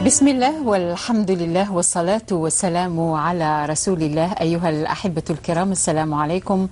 بسم الله والحمد لله والصلاة والسلام على رسول الله. أيها الأحبة الكرام، السلام عليكم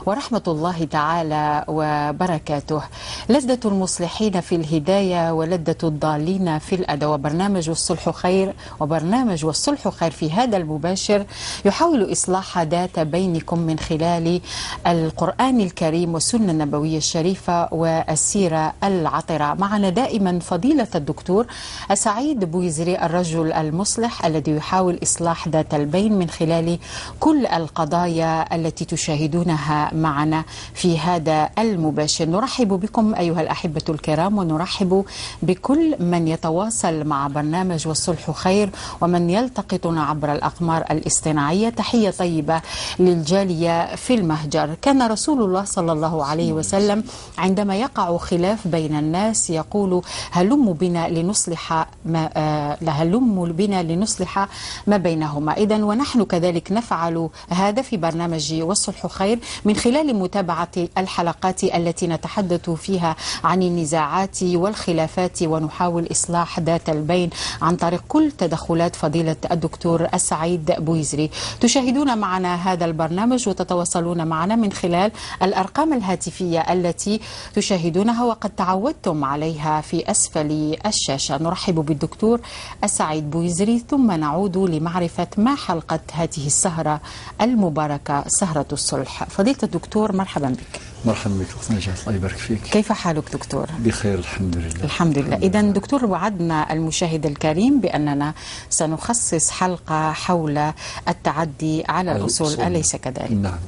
ورحمة الله تعالى وبركاته. لذة المصلحين في الهداية ولذة الضالين في الأذى. وبرنامج الصلح خير، وبرنامج والصلح خير في هذا المباشر يحاول إصلاح ذات بينكم من خلال القرآن الكريم والسنة النبوية الشريفة والسيرة العطرة. معنا دائما فضيلة الدكتور السعيد بويزري، الرجل المصلح الذي يحاول إصلاح ذات البين من خلال كل القضايا التي تشاهدونها معنا في هذا المباشر. نرحب بكم أيها الأحبة الكرام، ونرحب بكل من يتواصل مع برنامج والصلح خير ومن يلتقطنا عبر الأقمار الاصطناعية. تحية طيبة للجالية في المهجر. كان رسول الله صلى الله عليه وسلم عندما يقع خلاف بين الناس يقول: هلموا بنا لنصلح ما هلموا بنا لنصلح ما بينهما. إذن ونحن كذلك نفعل هذا في برنامج والصلح خير من خلال متابعة الحلقات التي نتحدث فيها عن النزاعات والخلافات، ونحاول إصلاح ذات البين عن طريق كل تدخلات فضيلة الدكتور السعيد بويزري. تشاهدون معنا هذا البرنامج وتتواصلون معنا من خلال الأرقام الهاتفية التي تشاهدونها وقد تعودتم عليها في أسفل الشاشة. نرحب بالدكتور السعيد بويزري، ثم نعود لمعرفة ما حلقة هذه السهرة المباركة، سهرة الصلح. فضيلة الدكتور مرحبا بك. مرحبا بك أخت نجاة، الله يبارك فيك. كيف حالك دكتور؟ بخير الحمد لله. الحمد لله. إذا دكتور، وعدنا المشاهد الكريم بأننا سنخصص حلقة حول التعدي على الأصول، أليس كذلك؟ نعم.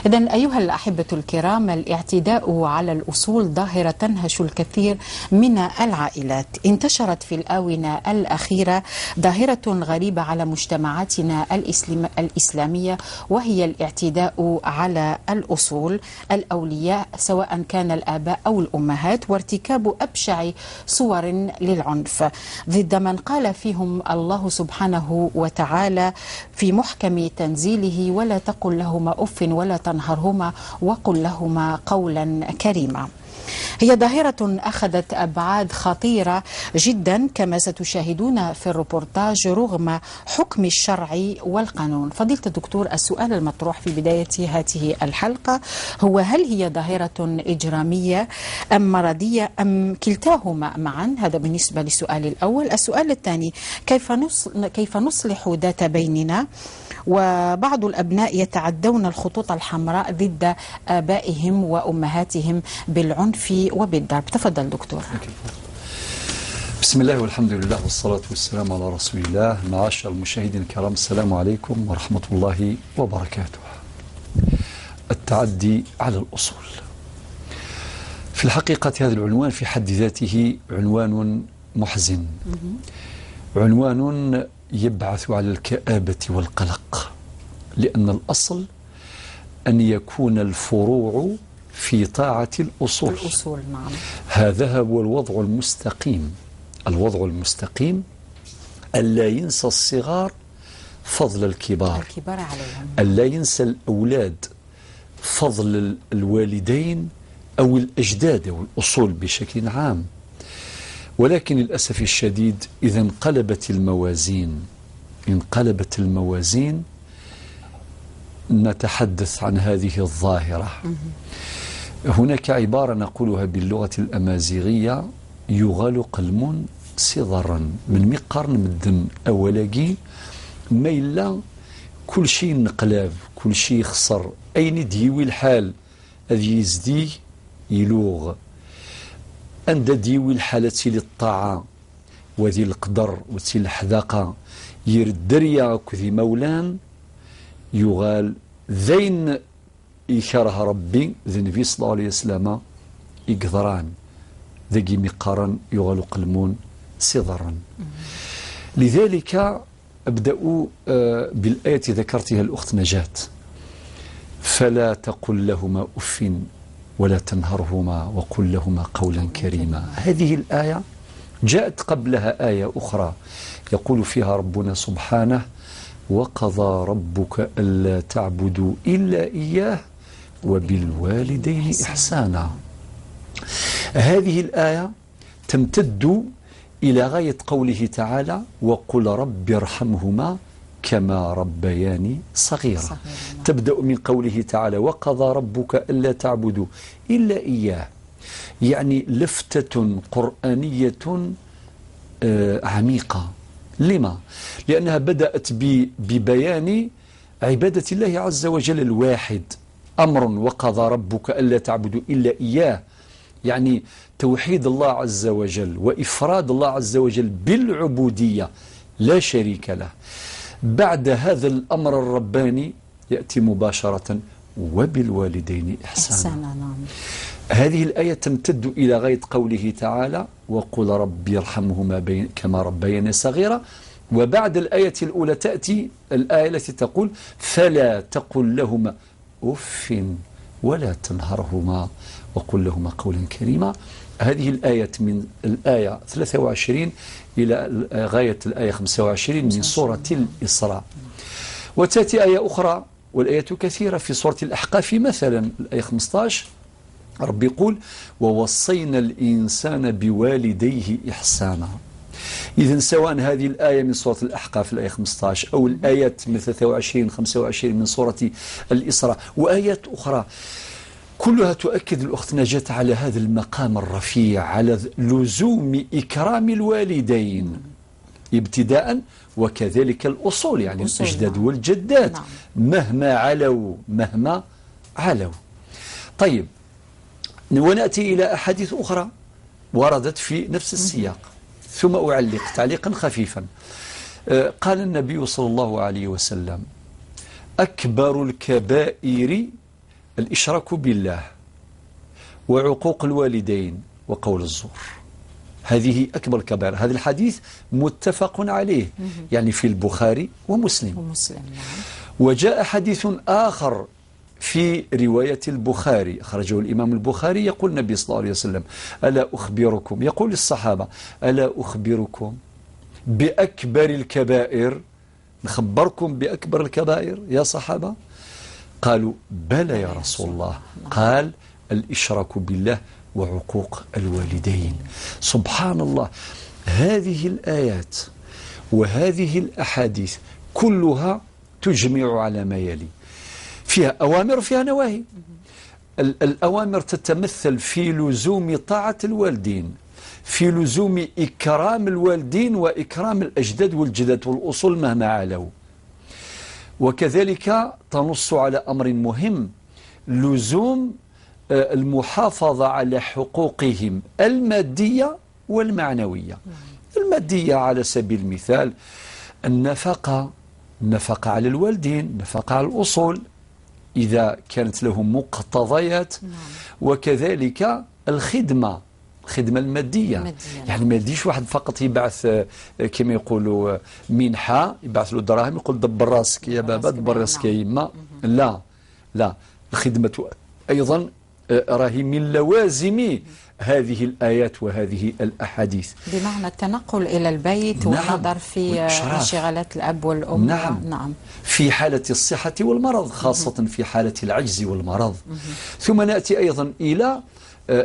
إذن أيها الأحبة الكرام، الاعتداء على الأصول ظاهرة تنهش الكثير من العائلات. انتشرت في الآونة الأخيرة ظاهرة غريبة على مجتمعاتنا الإسلامية، وهي الاعتداء على الأصول، الأولياء سواء كان الآباء أو الأمهات، وارتكاب أبشع صور للعنف ضد من قال فيهم الله سبحانه وتعالى في محكم تنزيله: ولا تقل لهما أف ولا تنهرهما وقل لهما قولا كريما. هي ظاهرة أخذت أبعاد خطيرة جدا كما ستشاهدون في الروبورتاج رغم حكم الشرع والقانون. فضيلة الدكتور، السؤال المطروح في بداية هذه الحلقة هو: هل هي ظاهرة إجرامية أم مرضية أم كلتاهما معا؟ هذا بالنسبة للسؤال الأول. السؤال الثاني: كيف نصلح ذات بيننا وبعض الأبناء يتعدون الخطوط الحمراء ضد آبائهم وأمهاتهم بالعنف وبالضرب؟ تفضل دكتور. بسم الله والحمد لله والصلاة والسلام على رسول الله. معاشر المشاهدين الكرام، السلام عليكم ورحمة الله وبركاته. التعدي على الأصول، في الحقيقة هذا العنوان في حد ذاته عنوان محزن، عنوان يبعث على الكآبة والقلق، لأن الأصل أن يكون الفروع في طاعة الأصول. الأصول، نعم. هذا هو الوضع المستقيم. الوضع المستقيم ألا ينسى الصغار فضل الكبار، الكبار عليهم، ألا ينسى الأولاد فضل الوالدين أو الأجداد أو الأصول بشكل عام. ولكن للأسف الشديد إذا انقلبت الموازين، انقلبت الموازين، نتحدث عن هذه الظاهرة. هناك عبارة نقولها باللغة الأمازيغية: يغلق المن صغرا من مقرن مدن أولاقي ما إلا كل شيء انقلاب، كل شيء خسر، أين ديوي الحال أذي يزدي يلوغ أند ديوي الحالة للطاعة وذي القدر وذي الحذاقة يردريا كذي مولان يغال ذين يكره ربي ذي النبي صلى الله عليه وسلم يقدران ذاكي مقارن يغال قلمون صغرا. لذلك أبدأ بالآية ذكرتها الأخت نجاة: فلا تقل لهما أف ولا تنهرهما وقل لهما قولا كريما. هذه الآية جاءت قبلها آية أخرى يقول فيها ربنا سبحانه: وقضى ربك ألا تعبدوا إلا إياه وبالوالدين إحسانا. هذه الآية تمتد إلى غاية قوله تعالى وقل رب ارحمهما كما ربياني صغيرا. تبدأ من قوله تعالى وقضى ربك ألا تعبدوا إلا إياه، يعني لفتة قرآنية عميقة. لما؟ لأنها بدأت ببيان عبادة الله عز وجل الواحد، أمر وقضى ربك ألا تعبدوا إلا إياه، يعني توحيد الله عز وجل وإفراد الله عز وجل بالعبودية لا شريك له. بعد هذا الأمر الرباني يأتي مباشرة وبالوالدين إحسانا. نعم. هذه الآية تمتد إلى غاية قوله تعالى وقل ربي ارحمهما كما ربياني صغيرا. وبعد الآية الأولى تأتي الآية التي تقول فلا تقل لهما أف ولا تنهرهما وقل لهما قولا كريما. هذه الآية من الآية 23 إلى غاية الآية 25 من سورة الإسراء. وتأتي آية أخرى والآية كثيرة في سورة الأحقاف مثلا الآية 15، رب يقول ووصينا الإنسان بوالديه إحسانا. إذن سواء هذه الآية من سورة الأحقاف الآية 15 أو الآيات من 23 25 من سورة الإسراء وآيات أخرى، كلها تؤكد الأخت نجاة على هذا المقام الرفيع، على لزوم إكرام الوالدين ابتداء، وكذلك الأصول، يعني الأجداد والجدات. نعم. مهما علوا، مهما علوا. طيب، ونأتي إلى أحاديث أخرى وردت في نفس السياق، ثم أعلق تعليقا خفيفا. قال النبي صلى الله عليه وسلم أكبر الكبائر الإشراك بالله وعقوق الوالدين وقول الزور. هذه أكبر الكبائر. هذا الحديث متفق عليه، يعني في البخاري ومسلم. وجاء حديث آخر في رواية البخاري أخرجه الإمام البخاري، يقول النبي صلى الله عليه وسلم ألا أخبركم، يقول للصحابة ألا أخبركم بأكبر الكبائر، نخبركم بأكبر الكبائر يا صحابة؟ قالوا بلى يا رسول الله. قال الإشراك بالله وعقوق الوالدين. سبحان الله، هذه الآيات وهذه الأحاديث كلها تجمع على ما يلي، فيها أوامر وفيها نواهي. الأوامر تتمثل في لزوم طاعة الوالدين، في لزوم إكرام الوالدين وإكرام الأجداد والجدات والأصول مهما علوا. وكذلك تنص على أمر مهم، لزوم المحافظة على حقوقهم المادية والمعنوية. المادية على سبيل المثال النفقة، النفقة على الوالدين، النفقة على الأصول إذا كانت لهم مقتضيات. وكذلك الخدمة، الخدمة المادية، يعني ما يديش واحد فقط يبعث كما يقولوا منحة، يبعث له دراهم يقول دبر راسك يا بابا، دبر راسك يا يما. لا لا، الخدمة أيضا راهي من لوازم هذه الآيات وهذه الأحاديث، بمعنى التنقل إلى البيت. نعم. والنظر في انشغالات الأب والأم. نعم. نعم. في حالة الصحة والمرض، خاصة في حالة العجز والمرض. ثم نأتي أيضا إلى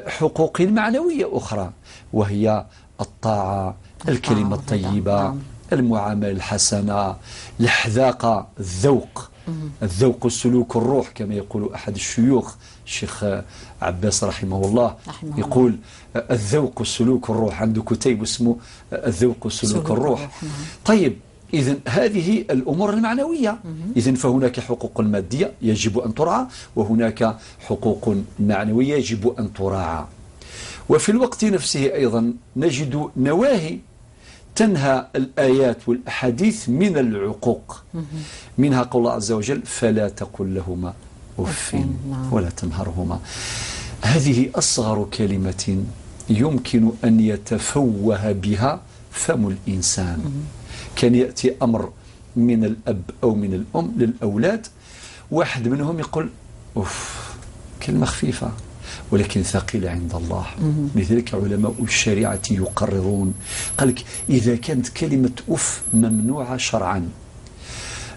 حقوق معنوية أخرى، وهي الطاعة، الكلمة الطيبة. نعم. المعاملة الحسنة، الحذاقة، الذوق، الذوق السلوك الروح كما يقول أحد الشيوخ الشيخ عباس رحمه الله، يقول الذوق السلوك الروح، عنده كتيب اسمه الذوق السلوك الروح. طيب، إذن هذه الأمور المعنوية. إذن فهناك حقوق مادية يجب أن ترعى، وهناك حقوق معنوية يجب أن تراعى. وفي الوقت نفسه أيضا نجد نواهي تنهى الآيات والأحاديث من العقوق، منها قول الله عز وجل فلا تقل لهما أف ولا تنهرهما. هذه أصغر كلمة يمكن أن يتفوه بها فم الإنسان. كان يأتي أمر من الأب أو من الأم للأولاد، واحد منهم يقول أف، كلمة خفيفة ولكن ثقيلة عند الله. لذلك علماء الشريعة يقررون، قال لك إذا كانت كلمة أف ممنوعة شرعا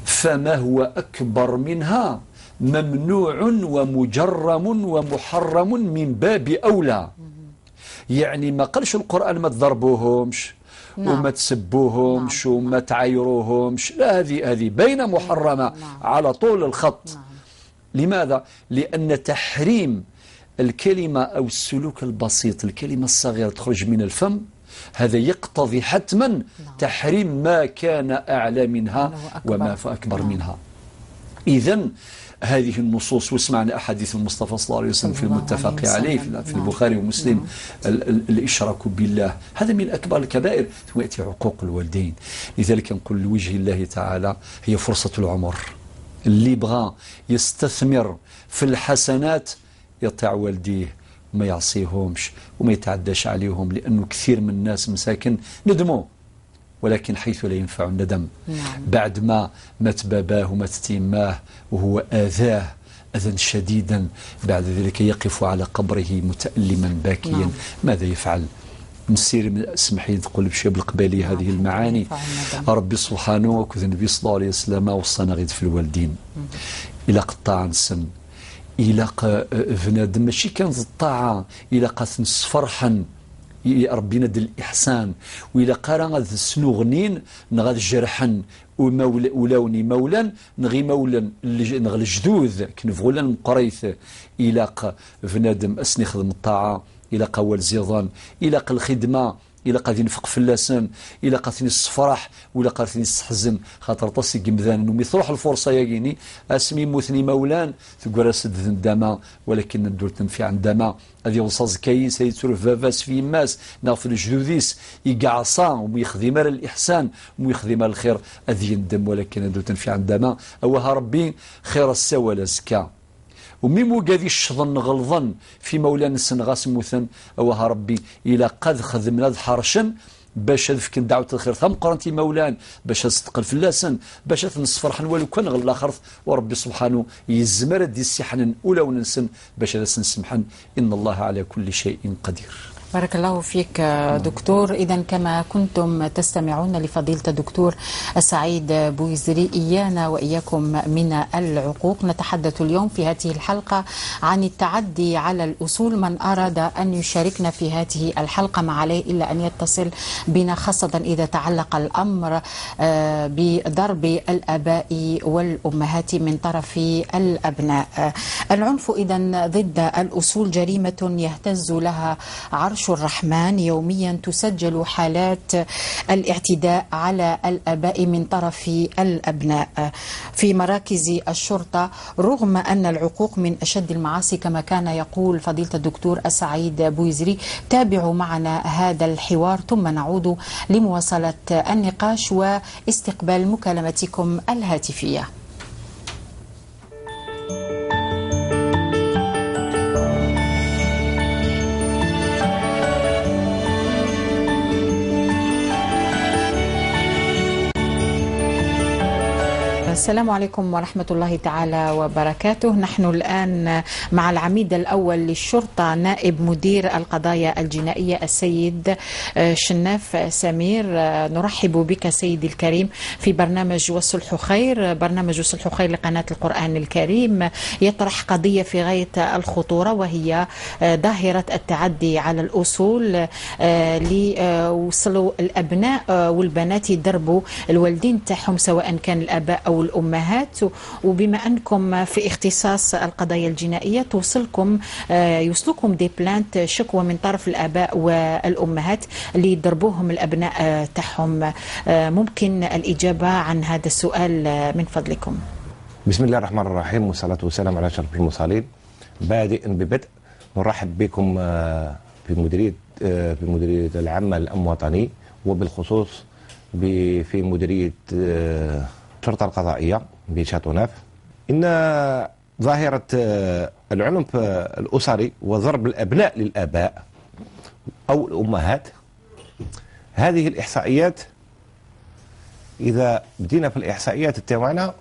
فما هو أكبر منها ممنوع ومجرم ومحرم من باب أولى. يعني ما قالش القرآن ما تضربوهمش نعم. وما تسبوهمش. نعم. وما تعايروهمش، لا، هذه باينة محرمة. نعم. على طول الخط. نعم. لماذا؟ لأن تحريم الكلمة أو السلوك البسيط، الكلمة الصغيرة تخرج من الفم، هذا يقتضي حتما. نعم. تحريم ما كان أعلى منها وما أكبر. نعم. منها. إذن هذه النصوص، وسمعنا أحاديث المصطفى صلى الله عليه وسلم في المتفق عليه في البخاري ومسلم. نعم. الإشراك بالله هذا من أكبر الكبائر، ثم يأتي عقوق الوالدين. لذلك نقول لوجه الله تعالى هي فرصة العمر، اللي بغى يستثمر في الحسنات يطيع والديه وما يعصيهمش وما يتعداش عليهم، لأنه كثير من الناس مساكن ندموا، ولكن حيث لا ينفع الندم. نعم. بعد ما مات باباه ومات تيماه وهو آذاه أذى شديدا، بعد ذلك يقف على قبره متألما باكيا. نعم. ماذا يفعل؟ نسير، اسمحي تقول بشي بالقبالي. نعم. هذه المعاني ربي سبحانه وكذا النبي صلى الله عليه وسلم وصانا غير في الوالدين. إلى قطاع السن، إلى بنادم ماشي كانت الطاعة، إلى قاث فرحا ربي ند الإحسان، وإلى قرا غاد سنوغنين نغاد جرحا ولاوني مولا نغي مولا نغ الجذوذ كنفغولا مقريث. إلى بنادم أسني خدم الطاعة، إلى قوال زيضان، إلى قل الخدمة، إلى قاد ينفق فلاسن، إلى قاثني الصفرح، ولا قاثني السحزن، خاطر طاسي قمذان ومي تروح الفرصة ياكيني أسمي موثني مولان تقول سد ندامة، ولكن ندور تنفي عندما هذه وصل زكايس يترف فافاس في ماس نغفل جدوديس يقعصا وميخدم الإحسان وميخدم الخير هذه يندم، ولكن ندور تنفي عندما أوها ربي خير السوى زكا. وميمو قادي الشظن غلظن في مولانا السنغاس موثن أوها ربي إلى قد خدمنا حرشن باش هذفكن دعوة الخير ثم قرنتي مولان باش تستقل فلاسن باش تنصفرحن ولو كان غل الآخر، وربي سبحانه يزمر دي السحن أولى وننسن باش هذا سنسمحن. إن الله على كل شيء قدير. بارك الله فيك دكتور. إذا كما كنتم تستمعون لفضيلة الدكتور السعيد بويزري، إيانا وإياكم من العقوق. نتحدث اليوم في هذه الحلقة عن التعدي على الأصول. من أراد أن يشاركنا في هذه الحلقة ما عليه إلا أن يتصل بنا، خاصة إذا تعلق الأمر بضرب الآباء والأمهات من طرف الأبناء. العنف إذا ضد الأصول جريمة يهتز لها عرش الرحمن. يوميا تسجل حالات الاعتداء على الآباء من طرف الأبناء في مراكز الشرطة، رغم أن العقوق من أشد المعاصي كما كان يقول فضيلة الدكتور السعيد بويزري. تابعوا معنا هذا الحوار ثم نعود لمواصلة النقاش واستقبال مكالمتكم الهاتفية. السلام عليكم ورحمة الله تعالى وبركاته. نحن الآن مع العميد الأول للشرطة نائب مدير القضايا الجنائية السيد شناف سمير. نرحب بك سيدي الكريم في برنامج والصلح خير. برنامج والصلح خير لقناة القرآن الكريم يطرح قضية في غاية الخطورة، وهي ظاهرة التعدي على الأصول اللي وصلوا الأبناء والبنات يضربوا الوالدين تاعهم سواء كان الآباء أو الأمهات. وبما أنكم في اختصاص القضايا الجنائية توصلكم يوصلكم des plaintes، شكوى من طرف الآباء والأمهات اللي يضربوهم الأبناء تاعهم. ممكن الإجابة عن هذا السؤال من فضلكم؟ بسم الله الرحمن الرحيم، والصلاة والسلام على أشرف المرسلين. بادئ ببدء نرحب بكم في مديرية العامة للأمن الوطني، وبالخصوص في مديرية الشرطة القضائية بشاتوناف. إن ظاهرة العنف الأسري وضرب الأبناء للآباء أو الأمهات، هذه الإحصائيات إذا بدينا في الإحصائيات تاعنا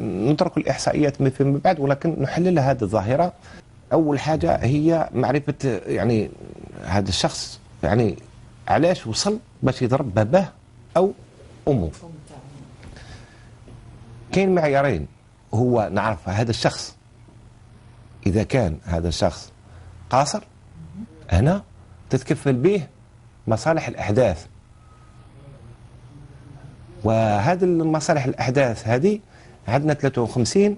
نترك الإحصائيات فيما بعد، ولكن نحلل هذه الظاهرة. أول حاجة هي معرفة يعني هذا الشخص يعني علاش وصل باش يضرب باباه أو أمه. كاين معيارين، هو نعرف هذا الشخص إذا كان هذا الشخص قاصر، هنا تتكفل به مصالح الأحداث، وهذه المصالح الأحداث هذه عندنا 53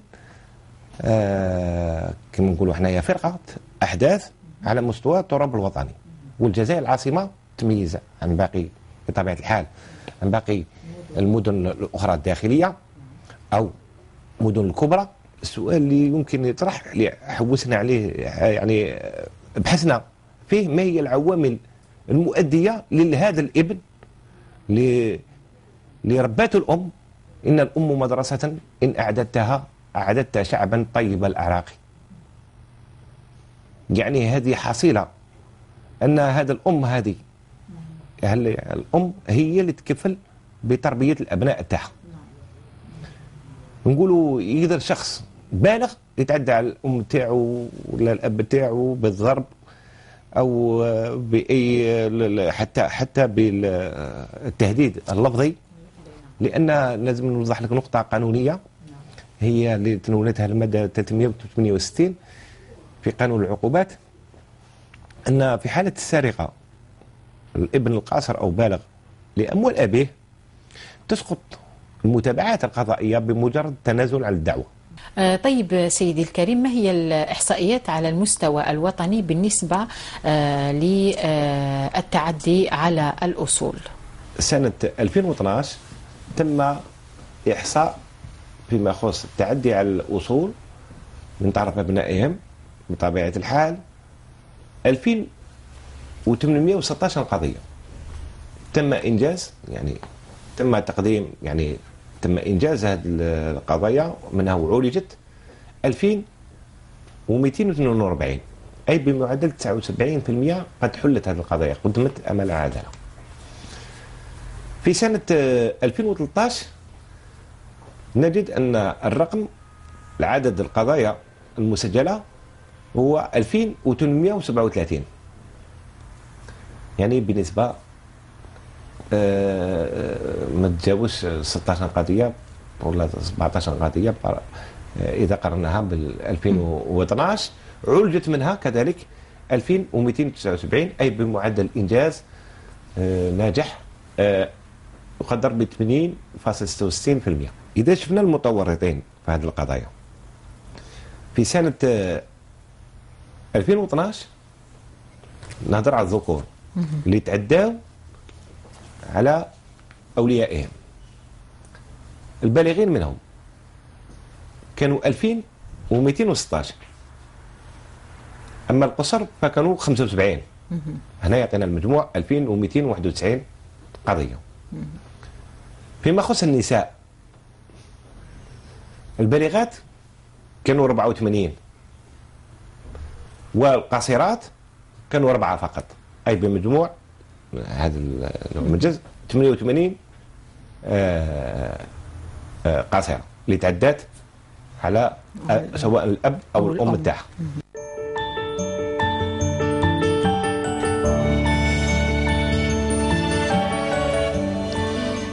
كما نقولوا حنايا فرقة أحداث على مستوى التراب الوطني. والجزائر العاصمة تميز عن باقي بطبيعة الحال عن باقي المدن الأخرى الداخلية أو مدن الكبرى. السؤال اللي يمكن يطرح اللي حوسنا عليه يعني بحثنا فيه، ما هي العوامل المؤدية لهذا الابن اللي رباته الأم؟ إن الأم مدرسة إن أعددتها أعددت شعبا طيب الأعراق. يعني هذه حصيلة أن هذا الأم هذه الأم هي اللي تكفل بتربية الأبناء تاعها. نقولوا يقدر شخص بالغ يتعدى على الأم تاعو ولا الأب تاعو بالضرب أو بأي حتى بالتهديد اللفظي، لأن لازم نوضح لك نقطة قانونية هي اللي تناولتها المادة 368 في قانون العقوبات، أن في حالة السرقة الابن القاصر أو بالغ لأموال أبيه تسقط المتابعات القضائية بمجرد التنازل على الدعوة. طيب سيدي الكريم، ما هي الإحصائيات على المستوى الوطني بالنسبة للتعدي على الأصول؟ سنة 2012 تم إحصاء فيما يخص التعدي على الأصول من طرف أبنائهم بطبيعة الحال 2816 قضية. تم إنجاز يعني تم تقديم يعني تم إنجاز هذه القضايا منها وعولجت 2242، أي بمعدل 79% قد حلت هذه القضايا، قدمت أمام العدالة. في سنة 2013 نجد أن الرقم العدد القضايا المسجلة هو 2837، يعني بنسبة ما تجاوزش 16 قضية ولا 17 قضية إذا قرناها بال 2012. عولجت منها كذلك 2279، أي بمعدل إنجاز ناجح يقدر ب 80.66%. إذا شفنا المتورطين في هذه القضايا في سنة 2012، نهضر على الذكور اللي تعداو على أوليائهم، البالغين منهم كانوا 2216، أما القصر فكانوا 75. هنا يعطينا المجموع 2291 قضية. فيما يخص النساء البالغات كانوا 84 والقاصرات كانوا 4 فقط، أي بمجموع هذا المجز 88 قاصرة اللي تعدات على سواء الأب أو الأم تاعها.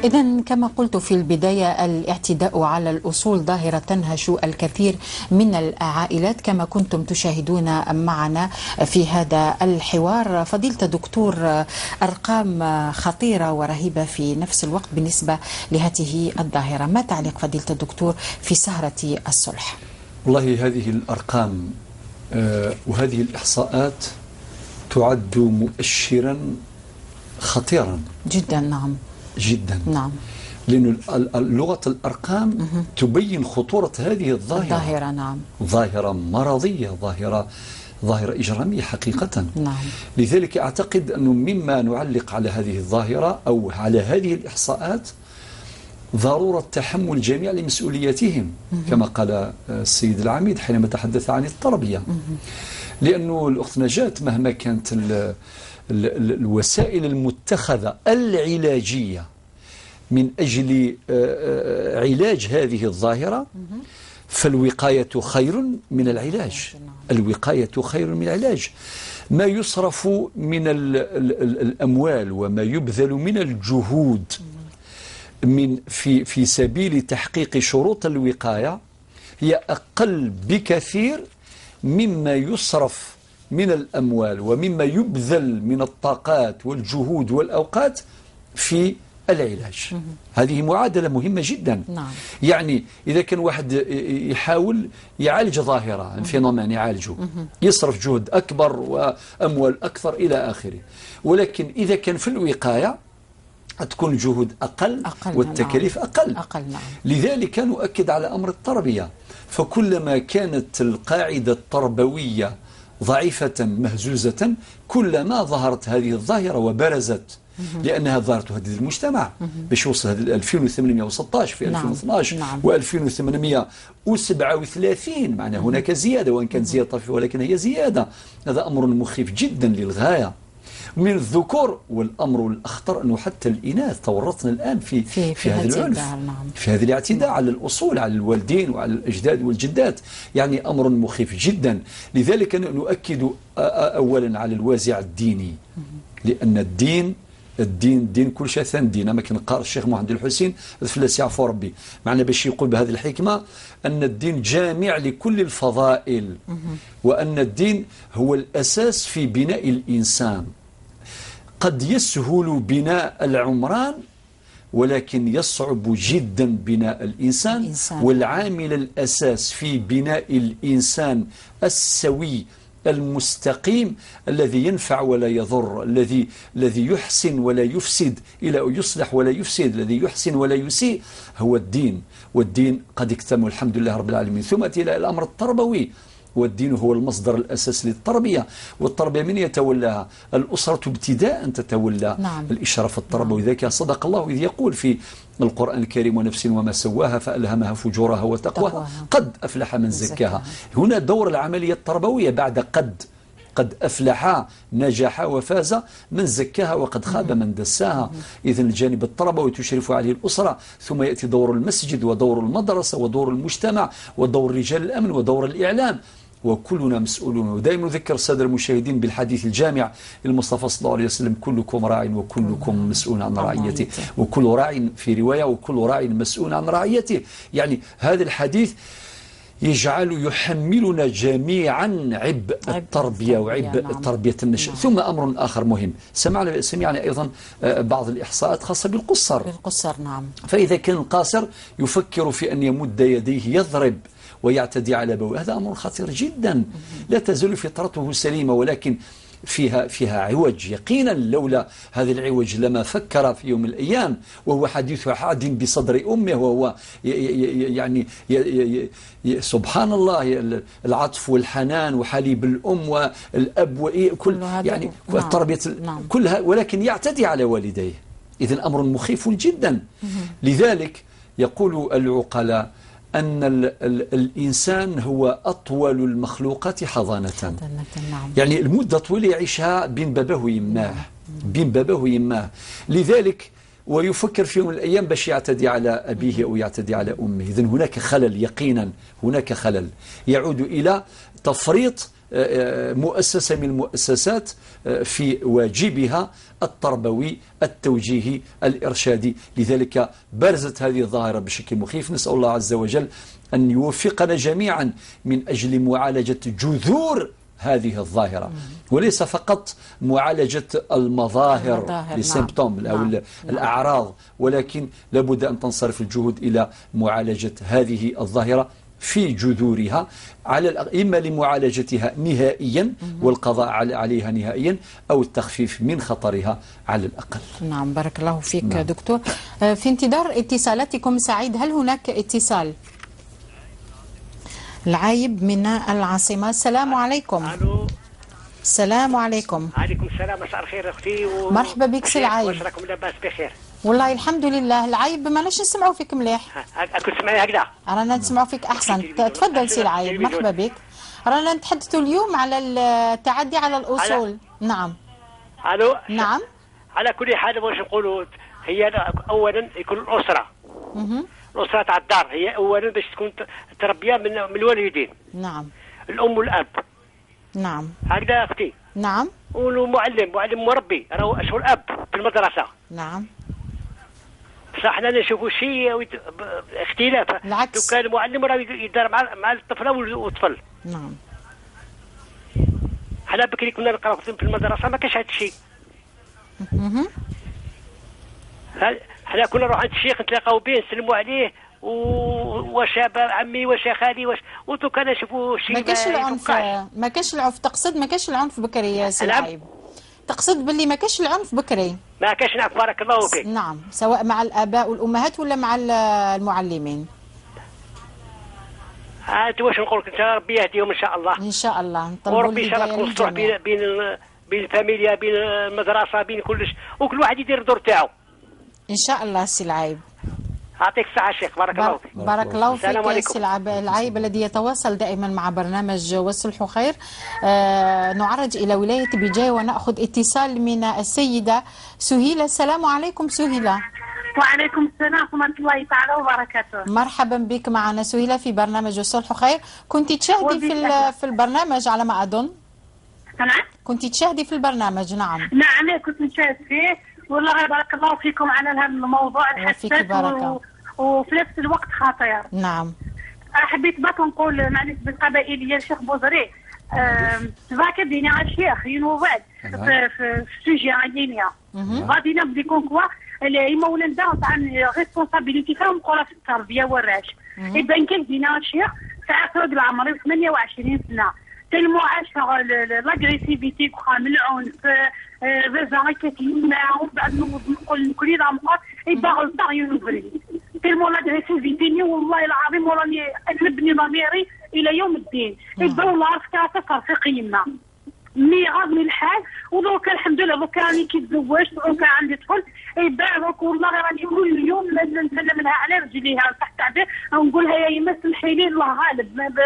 إذن كما قلت في البداية، الاعتداء على الأصول ظاهرة تنهش الكثير من العائلات كما كنتم تشاهدون معنا في هذا الحوار. فضيلة الدكتور، أرقام خطيرة ورهيبة في نفس الوقت بالنسبة لهذه الظاهرة، ما تعليق فضيلة الدكتور في سهرة الصلح؟ والله هذه الأرقام وهذه الإحصاءات تعد مؤشرا خطيرا جدا. نعم جدا، نعم، لأن لغة الأرقام تبين خطورة هذه الظاهرة. نعم، ظاهرة مرضية، ظاهرة إجرامية حقيقة. نعم. لذلك أعتقد أنه مما نعلق على هذه الظاهرة أو على هذه الإحصاءات ضرورة تحمل الجميع لمسؤوليتهم، كما قال السيد العميد حينما تحدث عن التربية. لأنه الأخت نجاة مهما كانت الوسائل المتخذة العلاجية من أجل علاج هذه الظاهرة، فالوقاية خير من العلاج. الوقاية خير من العلاج. ما يصرف من الأموال وما يبذل من الجهود من في سبيل تحقيق شروط الوقاية هي أقل بكثير مما يصرف من الأموال ومما يبذل من الطاقات والجهود والأوقات في العلاج. هذه معادلة مهمة جدا. نعم. يعني إذا كان واحد يحاول يعالج ظاهرة، phénomène يعالجه، يصرف جهد أكبر وأموال أكثر إلى آخره، ولكن إذا كان في الوقاية تكون جهود أقل والتكاليف أقل. نعم. لذلك نؤكد على أمر التربية، فكلما كانت القاعدة التربوية ضعيفة مهزوزة كلما ظهرت هذه الظاهرة وبرزت، لأنها ظاهرة تهدد المجتمع. باش يوصل هذا 2816 في 2012 و2837، معناه هناك زيادة، وإن كانت زيادة طفيفة ولكن هي زيادة. هذا أمر مخيف جدا للغاية من الذكور، والأمر الأخطر أنه حتى الإناث تورطنا الآن في هذا العنف، في هذا الاعتداء على الأصول، على الوالدين وعلى الأجداد والجدات، يعني أمر مخيف جدا. لذلك نؤكد أولا على الوازع الديني، لأن الدين الدين دين كل شيء ثان دين. ما كان قال الشيخ محمد الحسين فلاس يعفو ربي، معنا باش يقول بهذه الحكمة أن الدين جامع لكل الفضائل، وأن الدين هو الأساس في بناء الإنسان. قد يسهل بناء العمران ولكن يصعب جدا بناء الإنسان. والعامل الأساس في بناء الإنسان السوي المستقيم الذي ينفع ولا يضر، الذي يحسن ولا يفسد، إلى يصلح ولا يفسد، الذي يحسن ولا يسيء، هو الدين. والدين قد اكتمل الحمد لله رب العالمين. ثم أتي إلى الأمر التربوي، والدين هو المصدر الأساس للتربية، والتربية من يتولاها؟ الأسرة ابتداء تتولى. نعم. الإشراف التربوي. ذلك صدق الله إذ يقول في القرآن الكريم: ونفس وما سواها فألهمها فجورها وتقواها قد أفلح من زكاها. هنا دور العملية التربوية بعد قد أفلح، نجح وفاز من زكاها، وقد خاب من دساها. إذن الجانب التربوي تشرف عليه الأسرة، ثم يأتي دور المسجد ودور المدرسة ودور المجتمع ودور رجال الأمن ودور الإعلام، وكلنا مسؤولون. ودائما نذكر السادة المشاهدين بالحديث الجامع للمصطفى صلى الله عليه وسلم: كلكم راع وكلكم مسؤول عن رعيته، وكل راع في رواية وكل راع مسؤول عن رعيته. يعني هذا الحديث يجعل يحملنا جميعا عبء التربية وعبء تربية النشء. ثم أمر آخر مهم، سمعنا أيضا بعض الإحصاءات خاصة بالقصر. بالقصر، نعم. فإذا كان القاصر يفكر في أن يمد يديه يضرب ويعتدي على بوه، هذا أمر خطير جدا. لا تزال فطرته سليمة ولكن فيها عوج يقينا، لولا هذا العوج لما فكر في يوم من الأيام، وهو حديث حاد بصدر أمه، وهو يعني سبحان الله العطف والحنان وحليب الأم والأب وكل يعني التربية كلها، ولكن يعتدي على والديه. إذن أمر مخيف جدا. لذلك يقول العقلاء أن الإنسان هو أطول المخلوقات حضانة. نعم. يعني المدة طويلة يعيشها بين باباه ويماه، بين باباه ويماه. لذلك ويفكر في يوم من الأيام باش يعتدي على أبيه أو يعتدي على أمه. إذن هناك خلل يقينا، هناك خلل يعود إلى تفريط مؤسسة من المؤسسات في واجبها التربوي التوجيهي الإرشادي. لذلك برزت هذه الظاهرة بشكل مخيف. نسأل الله عز وجل أن يوفقنا جميعا من أجل معالجة جذور هذه الظاهرة، وليس فقط معالجة المظاهر للسيمبتوم أو الأعراض، ولكن لابد أن تنصرف الجهود إلى معالجة هذه الظاهرة في جذورها، على إما لمعالجتها نهائيا والقضاء عليها نهائيا، أو التخفيف من خطرها على الأقل. نعم، بارك الله فيك. نعم. دكتور، في انتظار اتصالاتكم سعيد، هل هناك اتصال؟ العايب من العاصمة، السلام عليكم. ألو. السلام عليكم. عليكم السلام، مساء الخير أختي مرحبا بك سي العايب. واش راكم لاباس بخير؟ والله الحمد لله. العايب ماناش نسمعوا فيك مليح. كنت تسمعي هكذا؟ رانا نسمعوا فيك أحسن. تفضل سي العايب، مرحبا بك. رانا نتحدثوا اليوم على التعدي على الأصول. نعم. ألو. نعم. على كل حال واش نقولوا، هي أولا يكون الأسرة. الأسرة تاع الدار هي أولا باش تكون تربية من الوالدين. نعم. الأم والأب. نعم. هكذا أختي. نعم. والمعلم، معلم مربي، راهو شغل أب في المدرسة. نعم. بصح حنا نشوفوا شيء اختلاف. العكس. لو كان المعلم راه يدار مع الطفلة والطفل. نعم. حنا بكري كنا نقراو في المدرسة ما كانش هذا الشيء. حنا كنا نروح عند الشيخ نتلاقاو به نسلموا عليه واش عمي واش خالي واش، ودوك انا نشوفوا شيء ما كاش العنف، ما كاش العنف. تقصد ما كاش العنف بكري يا سي العايب؟ تقصد باللي ما كاش العنف بكري؟ ما كاش العنف، بارك الله فيك. نعم، سواء مع الاباء والامهات ولا مع المعلمين. انت واش نقول لك، انت ربي يهديهم ان شاء الله. ان شاء الله نطلبوا وربي ان شاء الله تكون الصلح بين الفاميليا، بين المدرسة، بين كلش، وكل واحد يدير الدور تاعو ان شاء الله. سي العايب يعطيك الصحة الشيخ، بارك الله فيك. بارك الله فيك سي العايب الذي يتواصل دائما مع برنامج والصلح خير. نعرج إلى ولاية بجاية ونأخذ اتصال من السيدة سهيلة. السلام عليكم سهيلة. وعليكم السلام ورحمة الله تعالى وبركاته. مرحبا بك معنا سهيلة في برنامج والصلح خير. كنت تشاهدي في البرنامج على ما أظن؟ نعم، كنت تشاهدي في البرنامج؟ نعم نعم كنت نشاهد فيه. والله بارك الله فيكم على هذا الموضوع الحساس وفي نفس الوقت خطير. نعم، حبيت باك نقول معليش بالقبائليه الشيخ بوزري فاك دينا على الشيخ ينوفال في sujet عندنا غادي نبدي كون quoi يمولن دا تاع responsabilité فيهم قرا في التربية والراش. اذا كان دينا الشيخ ساعات رجل عمري 28 سنة tellement عاش l'agressivité كخا من العنف بابا كتيما ومن بعد نقول نكري لا مقر اي غلطه ينوفري tellement l'agressivité والله العظيم وراني نبني ضميري الى يوم الدين. اي والله عرفت في قيمة mais غاضني الحال. ودروك الحمد لله دوك راني كي تزوجت دوك عندي طفل اي دوك والله راني كل يوم نسلم لها على رجليها تحت التعبير ونقول لها يا يما سمحي لي الله غالب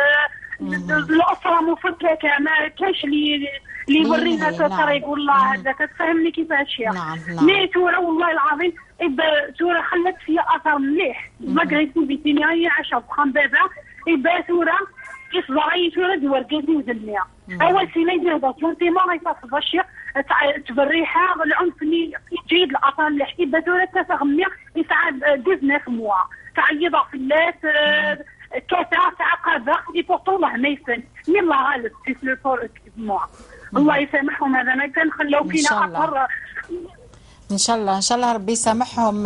الاسرة مفككة ما كاش اللي يورينا الطريق والله هذا كتفهمني كيفاش يا. نعم نعم. mais تورا والله العظيم تورا خلت فيا اثر مليح l'agressivité هي عايشه بخام بابا إبا تورا كيف باغي تورا دوار وزنيا اول سنة يدير هذا sentiment غيتصب الشيخ تبريحه العنف اللي يجيد الاثر مليح. إبا تورا تفهمني يسعى 19 mois تعيط في الناس كاتا تاع قابه et pourtant الله ما يسن mais الله غالب في le moi الله يسامحهم. هذا ما كان خلاو فينا اثر. ان شاء الله ان شاء الله ربي يسامحهم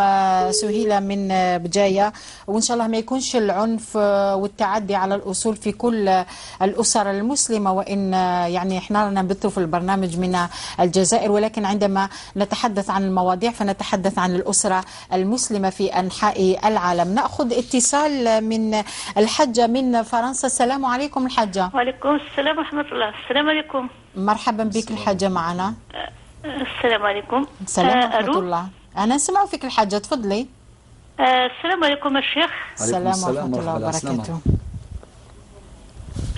سهيلة من بجاية، وان شاء الله ما يكونش العنف والتعدي على الاصول في كل الاسر المسلمة. وان يعني احنا نبث في البرنامج من الجزائر، ولكن عندما نتحدث عن المواضيع فنتحدث عن الاسرة المسلمة في انحاء العالم. ناخذ اتصال من الحجة من فرنسا. السلام عليكم الحجة. وعليكم السلام ورحمة الله. السلام عليكم. مرحبا بك الحجة معنا. السلام عليكم. السلام ورحمة الله. أنا نسمع فيك الحاجة، تفضلي. السلام عليكم الشيخ. السلام ورحمة الله وبركاته.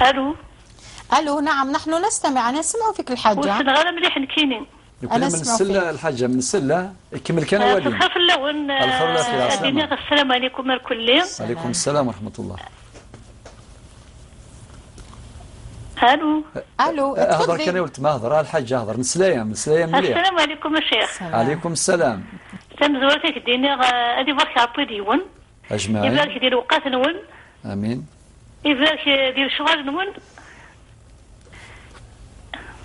ألو. ألو نعم نحن نستمع، أنا نسمع فيك الحاجة. وش مليح نكينين. أنا من السلة الحاجة من السلة كمل كان والي. الخير الأول. السلام عليكم الكل. عليكم السلام ورحمة الله. الو الو هضر كان ولد ما هضر الحاجة هضر نسلايم نسلايم مليح. السلام عليكم الشيخ. عليكم السلام. تمزورتك ديني غادي برك عبي ديون اجمعين. يبارك ديال الوقات نون. امين. يبارك ديال الشغل نون.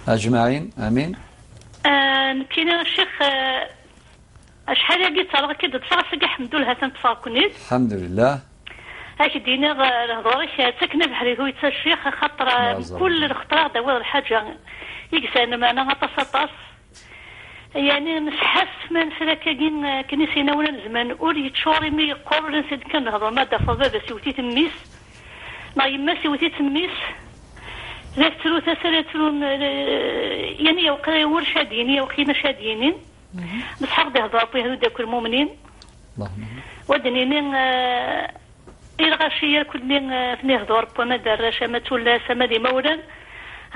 اجمعين امين. كاين الشيخ شحال هادي ترى كي تصرف الحمد لله تنتفاكنيت. الحمد لله. هاك دينا الهضوريش ساكنة بحري هو الشيخ خاطر كل الخطرة داور الحاجة يكسان معنا غطاس طاس يعني نحس ما نسلا كاين كنيسينا ولا زمان اولي تشوري مي قبل نسيت كنهضر ما دافا بابا سيوتي تميس ما يما سيوتي تميس لا ترو تسرترو يعني يوقع ورشاديني يوقينا شادينين بصح غادي يهضر بيه هذو داك المؤمنين اللهم ودنيني الغاشية كل نهضر بوا ما دراش ما تولاس ما دي مولان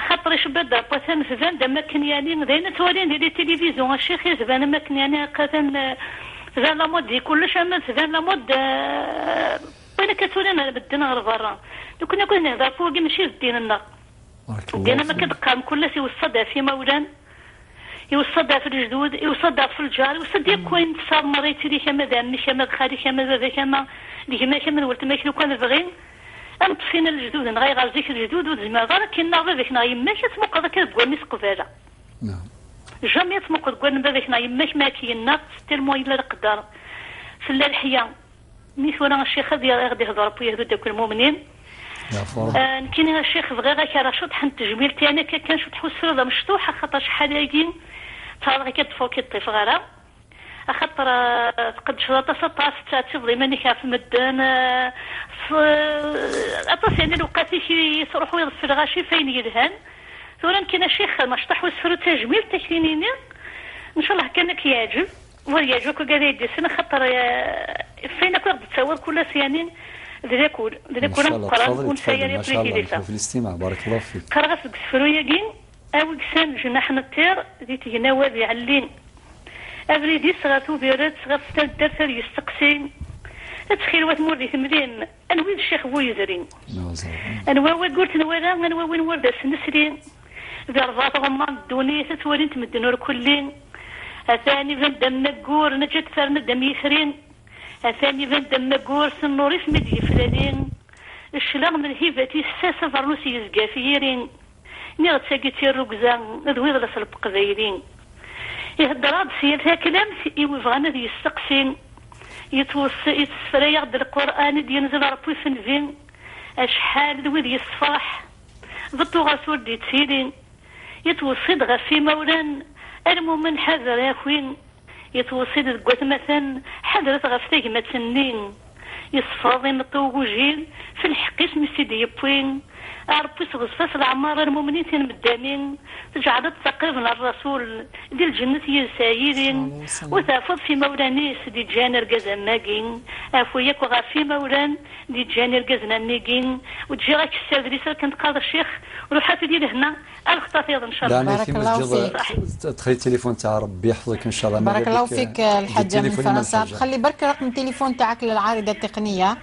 خاطر شباب دار ثان فزان دما كان يعني داينا توالين ديال التلفزيون الشيخ يزبان ما كان يعني قاتن زان la mode كلش اما زان la mode وين كتولينا بدنا غير برا لو كنا كنا نهضر فوق ماشي دينا دينا ما كتقام كل سي يوصدها في مولان يوصدها في الجدود يوصدها في الجار يوصد كوين صار مريتي لي كما دامي كما خالي كما بابا كما اللي كما ولد ما لو كان بغين انطفينا الجدود نغير غير ذيك الجدود وزعما غير كاين باباك نا يماك تمقد كتبغى ميس قباله. نعم jamais تمقد كون باباك نا يماك ما كاين tellement الا القدر تلا الحياة ميثونا الشيخ غادي يهضر ربي يهدو داك المؤمنين. كاين الشيخ بغي غير كرا شطح التجميل تاعنا كان شطح السرده مشطوحه خاطر شحال هاكي ترى كتفوق كطيف غرا خاطر تقد شراطه سطاس تفضي ماني كاف مدن اطاس يعني الوقت يصرحوا يغسل غاشي فين يدهن ثورا كاين الشيخ مشطح والسرو تجميل تكلينيني ان شاء الله كان كيعجب ويعجبك وكذا يدي خاطر فين كنت تصور كل سيانين ذاكول ذاكول نقرا ونسير في الاستماع. بارك الله فيك. قرا في السفرو ياكين او كسان جناح الطير دي تينا وادي علين افريدي صغاتو بيرات صغات ستان يستقسين تخيل وثمور دي ثمرين انوي الشيخ بو يزرين انوا قلت نوالا انوا وين ورد سنسرين ذي رباط غمان الدوني تتوالين تمدنور كلين اثاني فان دم مكور نجد ثرن دم يخرين اثاني فان دم مكور سنوري سمد يفلانين الشلاغ من هيبتي الساسة فرنوسي يزقا فيرين ني غتساقي تيروكزا ذوي غلاس البقبايلين يهضر سيرتها كلام يبغانا يستقسين يتسفرا يغد القرآن دي ينزل ربي فنفين اشحال ذوي يصفح ضدو غسول دي تسيرين يتوصيد غفي مولان المؤمن حذر يا خوين يتوصيد ذكوات مثلا حذرت غفتاك ما تسنين يصفاضي مطوجين في الحقيس مسيدي يبوين ربي سغزفاس العمارة المؤمنين تنمدامين تجعلت تقريبا الرسول ديال الجنة يسايرين وتافض في مولانيس دي جان ركز ماكين افوياك وغافي مولان دي جان ركز نيكين وتجي غاك السادريسة كنت قال الشيخ روحات ديال هنا الخطافيض ان شاء الله. بارك الله فيك. تخلي التليفون تاع ربي يحفظك ان شاء الله. بارك الله فيك الحاجة من فرنسا. خلي برك رقم التليفون تاعك للعارضة التقنية،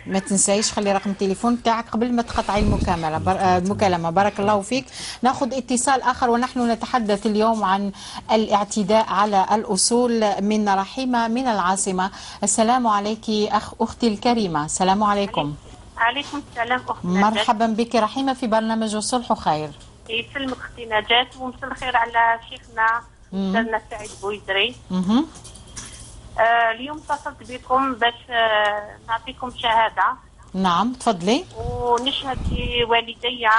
ما تنسايش خلي رقم التليفون تاعك قبل ما تقطعي المكالمة. بارك الله فيك. ناخذ اتصال آخر ونحن نتحدث اليوم عن الاعتداء على الأصول من رحيمة من العاصمة. السلام عليك أختي الكريمة. السلام عليكم. عليكم السلام أختي. مرحبا بك رحيمة في برنامج الصلح خير. يسلمك أختي نجاة ومساء الخير على شيخنا أستاذنا سعيد بويزري. اليوم اتصلت بكم باش نعطيكم شهادة. نعم تفضلي. ونشهد لوالدي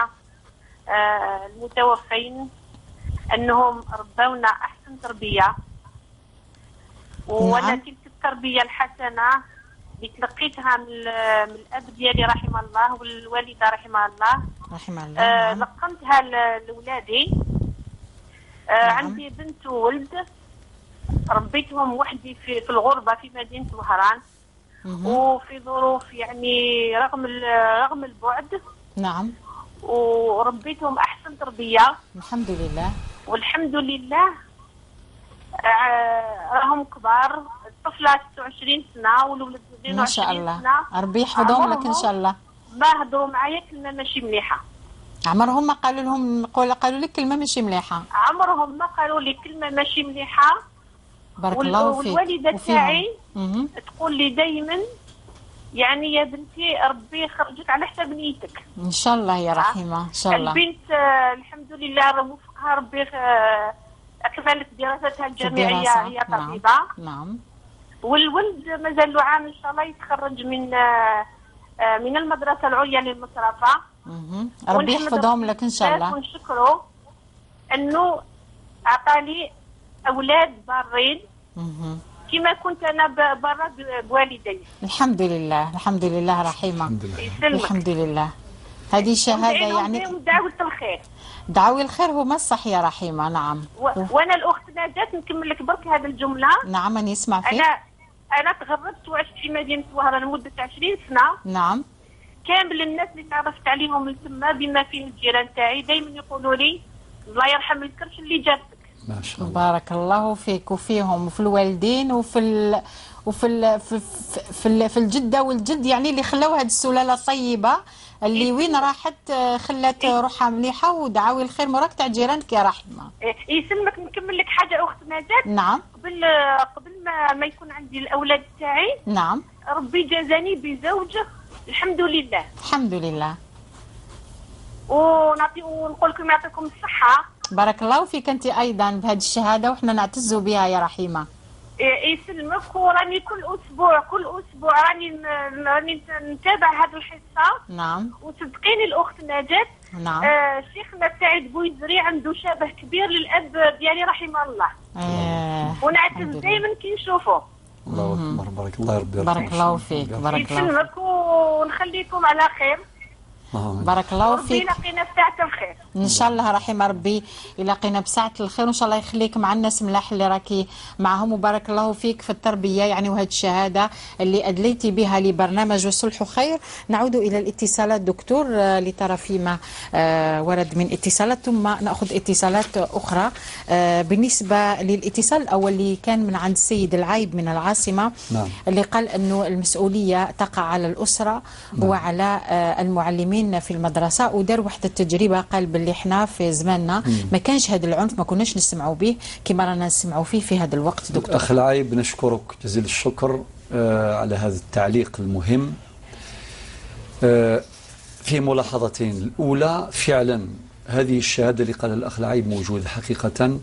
المتوفين أنهم ربونا أحسن تربية. وأنا نعم. تلك التربية الحسنة اللي تلقيتها من الأب ديالي رحمه الله والوالدة رحمها الله. رحمها الله. نعم. لقمتها لولادي. نعم. عندي بنت وولد ربيتهم وحدي في الغربة في مدينة وهران وفي ظروف يعني رغم البعد. نعم. وربيتهم أحسن تربية الحمد لله. والحمد لله راهم كبار، الطفلة 26 سنة والولد 22 ما شاء الله سنة. ربي يحفظهم لك إن شاء الله. ما هضروا معايا كلمة ماشي مليحة. عمرهم ما قالوا لهم قالوا لك كلمة ماشي مليحة؟ عمرهم ما قالوا لي كلمة ماشي مليحة. بارك الله فيك. والوالدة تاعي تقول لي دائما يعني يا بنتي ربي يخرجك على حسب نيتك. ان شاء الله يا رحيمه ان شاء الله. البنت الحمد لله وفقها ربي اكملت دراستها الجامعية هي طبيبه. نعم. نعم. والولد مازال له عام ان شاء الله يتخرج من المدرسة العليا للمصرفه. ربي يحفظهم لك ان شاء الله. ونشكره انه عطالي اولاد بارين كما كنت انا برا بوالدي. الحمد لله الحمد لله رحيمه. الحمد لله. هذه شهادة يعني دعوه الخير. دعوي الخير هما الصح يا رحيمه. نعم. وانا الاخت نجاة نكمل لك برك هذه الجملة. نعم انا اسمع فيك. انا تغربت وعشت في مدينة وهران لمدة 20 سنة. نعم. كامل الناس اللي تعرفت عليهم من تما بما فيه الجيران تاعي دائما يقولوا لي الله يرحم الكرش اللي جابتك. ما شاء الله. بارك الله فيك وفيهم وفي الوالدين وفي ال وفي ال في في, في الجدة والجد، يعني اللي خلاو هذه السلالة الطيبة اللي وين راحت خلات روحها مليحة. ودعاوي الخير مراك تاع جيرانك يا رحمه. يسلمك. نكمل لك حاجة اخت نجاة. نعم. قبل ما يكون عندي الاولاد تاعي. نعم. ربي جازاني بزوج الحمد لله. الحمد لله. ونعطي ونقول لكم يعطيكم الصحة. بارك الله فيك انت ايضا بهذه الشهادة وحنا نعتز بها يا رحيمه. يسلمك. وراني كل اسبوع راني نتابع هذه الحصة. نعم. وصدقيني الاخت نجاة. نعم. شيخنا سعيد بويزري عنده شبه كبير للاب ديالي رحمه الله. ونعتز دائما كي نشوفه. الله اكبر، بارك الله ربي بارك الله فيك. بارك الله يسلمك ونخليكم على خير. بارك الله فيك. ربي يلاقينا بساعة الخير ان شاء الله. رحمه ربي يلاقينا بساعة الخير، وان شاء الله يخليك مع الناس ملاح اللي راكي معهم. وبارك الله فيك في التربية يعني، وهذه الشهادة اللي ادليتي بها لبرنامج الصلح خير. نعود الى الاتصالات دكتور لترى فيما ورد من اتصالات، ثم ناخذ اتصالات اخرى. بالنسبة للاتصال الاول اللي كان من عند السيد العايب من العاصمة. نعم. اللي قال انه المسؤولية تقع على الاسرة. نعم. وعلى المعلمين في المدرسة. ودار واحد التجربة، قال باللي احنا في زماننا ما كانش هذا العنف، ما كناش نسمعوا به كما رانا نسمعوا فيه في هذا الوقت. دكتور الأخ العايب نشكرك جزيل الشكر على هذا التعليق المهم. في ملاحظتين. الأولى، فعلا هذه الشهادة اللي قالها الأخ العايب موجودة حقيقة.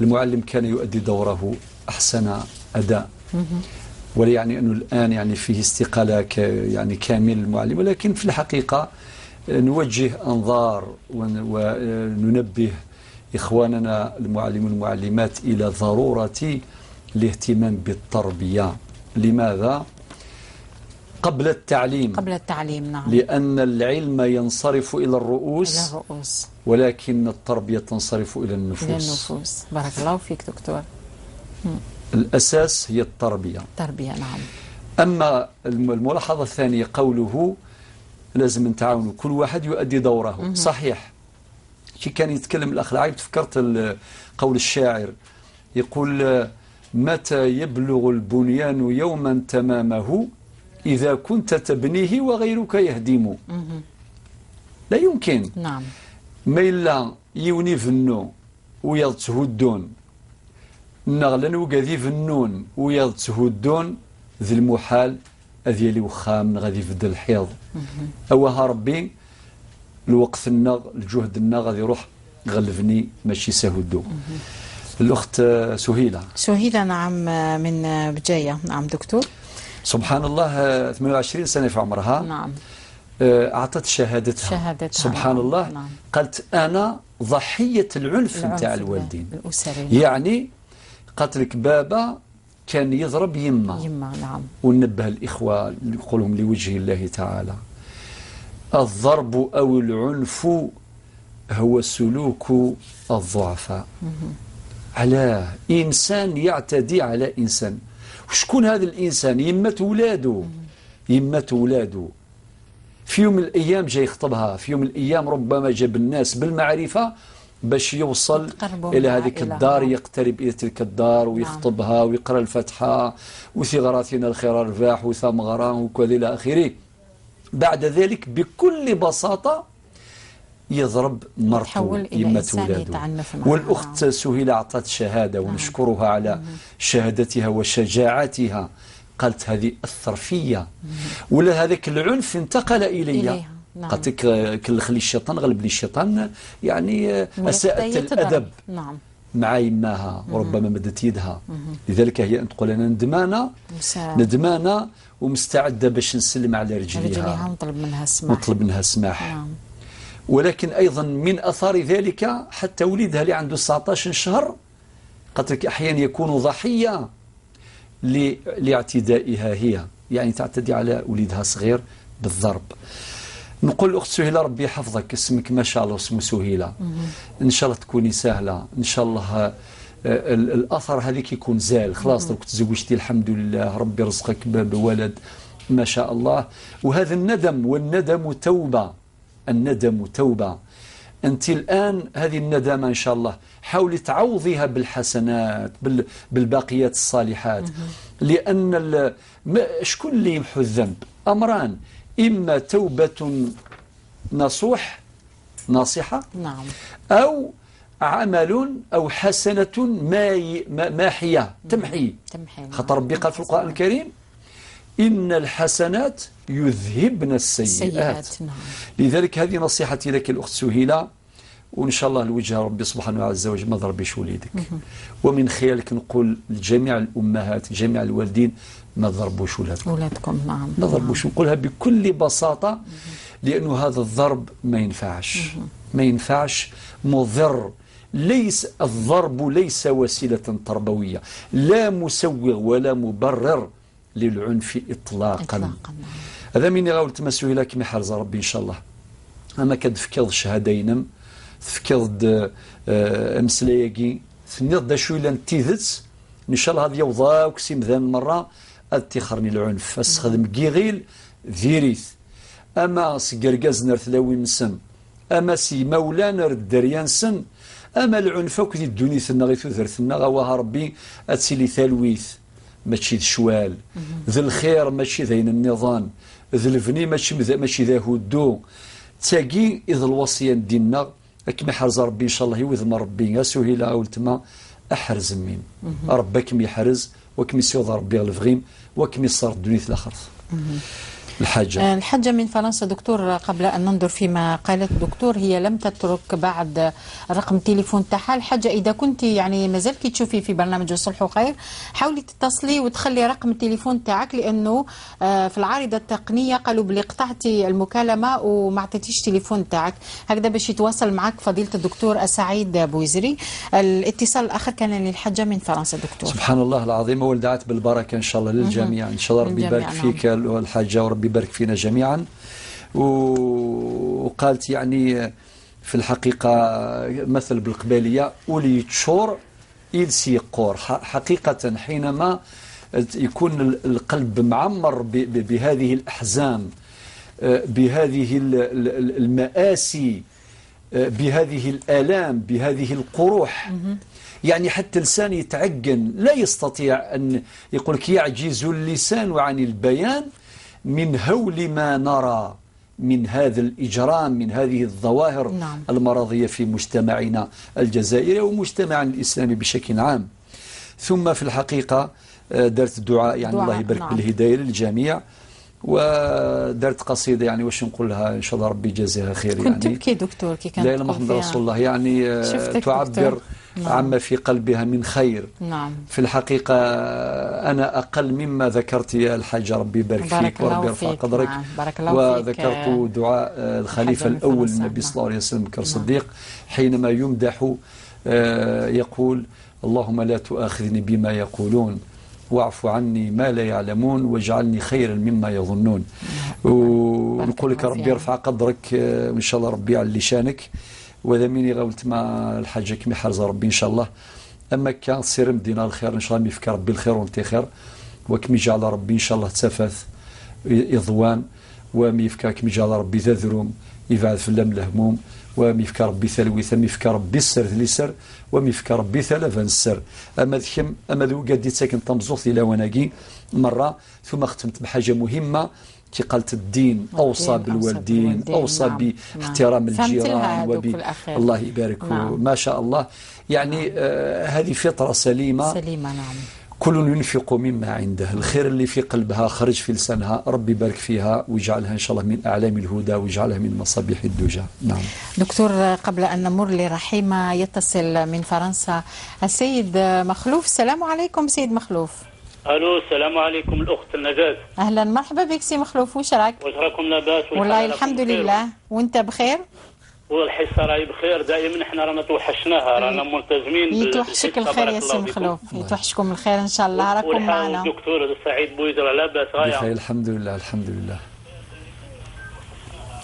المعلم كان يؤدي دوره أحسن أداء، ولا يعني أنه الآن يعني فيه استقالة يعني كامل المعلم، ولكن في الحقيقة نوجه أنظار وننبه إخواننا المعلمون والمعلمات إلى ضرورة الاهتمام بالتربية. لماذا؟ قبل التعليم. قبل التعليم، نعم. لأن العلم ينصرف إلى الرؤوس، إلى الرؤوس، ولكن التربية تنصرف إلى النفوس. إلى النفوس. بارك الله فيك دكتور. الأساس هي التربية. التربية، نعم. أما الملاحظة الثانية قوله لازم نتعاونوا، كل واحد يؤدي دوره. صحيح. كي كان يتكلم الأخ العايب تفكرت قول الشاعر، يقول: متى يبلغ البنيان يوما تمامه إذا كنت تبنيه وغيرك يهدمه. لا يمكن. نعم. ما إلا يوني فنو ويضتهدون نغلن وقاذي فنون ويضتهدون ذي المحال أذيالي وخام غادي يبدل الحيض. أوها ربي الوقت النغ الجهد النغ غادي يروح غلفني ماشي سهدو. الأخت سهيلة. سهيلة، نعم، من بجاية. نعم دكتور. سبحان الله، 28 سنة في عمرها. نعم. أعطت شهادتها. سبحان الله. نعم. قالت أنا ضحية العنف نتاع الوالدين الأسري. يعني قالت لك بابا كان يضرب يما. يما، نعم. ونبه الإخوة نقولهم لوجه الله تعالى، الضرب أو العنف هو سلوك الضعفاء. على إنسان يعتدي على إنسان. وشكون هذا الإنسان؟ يمة ولاده. يمة ولاده. في يوم من الأيام جاي يخطبها، في يوم من الأيام ربما جاب الناس بالمعرفة باش يوصل إلى هذيك الدار، يقترب إلى تلك الدار ويخطبها ويقرأ الفاتحة وثغراتنا الخير الرباح وثمغران وكذا إلى آخره. بعد ذلك بكل بساطة يضرب مرته يمة ولاده. والأخت سهيلة أعطت شهادة ونشكرها على شهادتها وشجاعتها. قالت هذه أثر فيا، ولا هذاك العنف انتقل إلي. نعم. قالت لك خلي الشيطان غلب لي الشيطان، يعني أساءت الأدب. نعم. مع يماها وربما مدت يدها. لذلك هي أن تقول أنا ندمانة، ندمانة ومستعدة باش نسلم على رجليها ونطلب منها السماح. ونطلب منها السماح. نعم. ولكن أيضا من أثار ذلك حتى ولدها اللي عنده 19 شهر، قالت لك أحيانا يكون ضحية لاعتدائها هي، يعني تعتدي على ولدها صغير بالضرب. نقول الأخت سهيلة ربي يحفظك، اسمك ما شاء الله اسمه سهيلة، إن شاء الله تكوني سهلة، إن شاء الله الأثر هذيك يكون زال خلاص. لو تزوجتي الحمد لله ربي رزقك بولد ما شاء الله. وهذا الندم، والندم توبة، الندم توبة. أنت الآن هذه الندامة إن شاء الله حاولي تعوضيها بالحسنات، بالباقيات الصالحات. لأن شكون اللي يمحو الذنب؟ أمران: إما توبة نصوح ناصحة، نعم، أو عمل أو حسنة ماحية تمحي. خاطر ربي قال في القرآن الكريم: إن الحسنات يذهبن السيئات. نعم. لذلك هذه نصيحتي لك الأخت سهيلة، وان شاء الله الوجه ربي سبحانه عز وجل ما ضربيش وليدك. ومن خلالك نقول لجميع الامهات، جميع الوالدين، ما ضربوش ولادكم. ولادكم، نعم. ما ضربوش، نقولها بكل بساطة، لانه هذا الضرب ما ينفعش، ما ينفعش، مضر. ليس الضرب ليس وسيلة تربوية، لا مسوغ ولا مبرر للعنف اطلاقا. هذا من غاول تمسوه لك محرز ربي ان شاء الله. اما كتفكر شهادينم، تفكر امسلاياكي ثنيض دا شوية نتيذت ان شاء الله هذا يوضا وكسي مذان مرة اتخرني العنف استخدم كيغيل ذيريث اما سكركاز نار تلاوي نسن، اما سي مولان الدريان سن، اما العنف كذي الدنيا غي تودرتنا غواها ربي اتسيلي ثالويث ماشي شوال ذي الخير ماشي ذين النظام ذي الفني ماشي ذا هدو تاقي إذ الوصية ديالنا كما حرز ربي إن شاء الله يوذم ربي يا سهيلة أو التما أحرز مين ربك يحرز وكم يسيوض ربي الفغيم وكم يصار الدنيا الآخر. الحاجة الحاجة من فرنسا دكتور، قبل أن ننظر فيما قالت دكتور، هي لم تترك بعد رقم التليفون تاعها. الحاجة إذا كنت يعني مازال كي تشوفي في برنامج الصلح خير، حاولي تتصلي وتخلي رقم التليفون تاعك، لأنه في العارضة التقنية قالوا بلي قطعتي المكالمة وما عطيتيش التليفون تاعك، هكذا باش يتواصل معك فضيلة الدكتور سعيد بويزري. الاتصال الآخر كان للحاجة من فرنسا دكتور. سبحان الله العظيم، ولدعت بالبركة إن شاء الله للجميع، إن شاء الله ربي يبارك فيك الحاجة وربي يبارك فينا جميعا. وقالت يعني في الحقيقة مثل بالقبالية أولي تشور إلسي قور. حقيقة حينما يكون القلب معمر بهذه الأحزان، بهذه المآسي، بهذه الآلام، بهذه القروح، يعني حتى لسان يتعجن، لا يستطيع أن يقولك يعجز اللسان عن البيان من هول ما نرى من هذا الإجرام، من هذه الظواهر المرضية في مجتمعنا الجزائري ومجتمعنا الإسلامي بشكل عام. ثم في الحقيقة دارت الدعاء، يعني الله يبارك بالهداية للجميع، ودارت قصيدة يعني واش نقولها إن شاء الله ربي يجازيها خير. كنت يعني تبكي دكتور كي كانت لا إله إلا محمد رسول الله، يعني تعبر عما في قلبها من خير. في الحقيقة أنا أقل مما ذكرت يا الحاجة، ربي يبارك فيك وربي يرفع قدرك. بارك الله فيك. وذكرت دعاء الخليفة الأول النبي صلى الله عليه وسلم بكر الصديق حينما يمدح يقول اللهم لا تؤاخذني بما يقولون واعف عني ما لا يعلمون واجعلني خيرا مما يظنون. ونقول لك ربي يرفع قدرك وان شاء الله ربي يعلي شانك. وذا ميني غاولت مع الحاجة كمي حرز ربي ان شاء الله. اما كان سير مدينا الخير ان شاء الله، يفك ربي الخير وانت خير، وكمي جعل ربي ان شاء الله تسافث إضوان، وميفكا كمي جعل ربي ذذروم يبعد في اللم الهموم، وميفكا ربي ثلويث، ميفكا ربي السر ذليسر، وميفكا ربي ثلفان السر. اما ذكم اما ذو قد ساكن تمزوث الى وناكي مرة. ثم ختمت بحاجة مهمة كي قالت الدين اوصى بالوالدين، اوصى باحترام الجيران وب الله يبارك. ما شاء الله يعني هذه فطره سليمة سليمة. نعم. كل ينفق مما عنده، الخير اللي في قلبها خرج في لسانها، ربي يبارك فيها ويجعلها إن شاء الله من أعلام الهدى ويجعلها من مصابيح الدجى. نعم. دكتور، قبل أن نمر لرحيمة يتصل من فرنسا السيد مخلوف. السلام عليكم سيد مخلوف. الو، السلام عليكم الاخت النجاة. اهلا، مرحبا بك سي مخلوف، واش راك؟ واش راكم لاباس؟ والله الحمد لله، وانت بخير؟ والحصه راهي بخير دائما، احنا رانا توحشناها، رانا ملتزمين. يتوحشك الخير يا سي مخلوف، يتوحشكم الخير ان شاء الله، راكم معنا. الدكتور سعيد بويزر لاباس غاية؟ بخير الحمد لله، الحمد لله.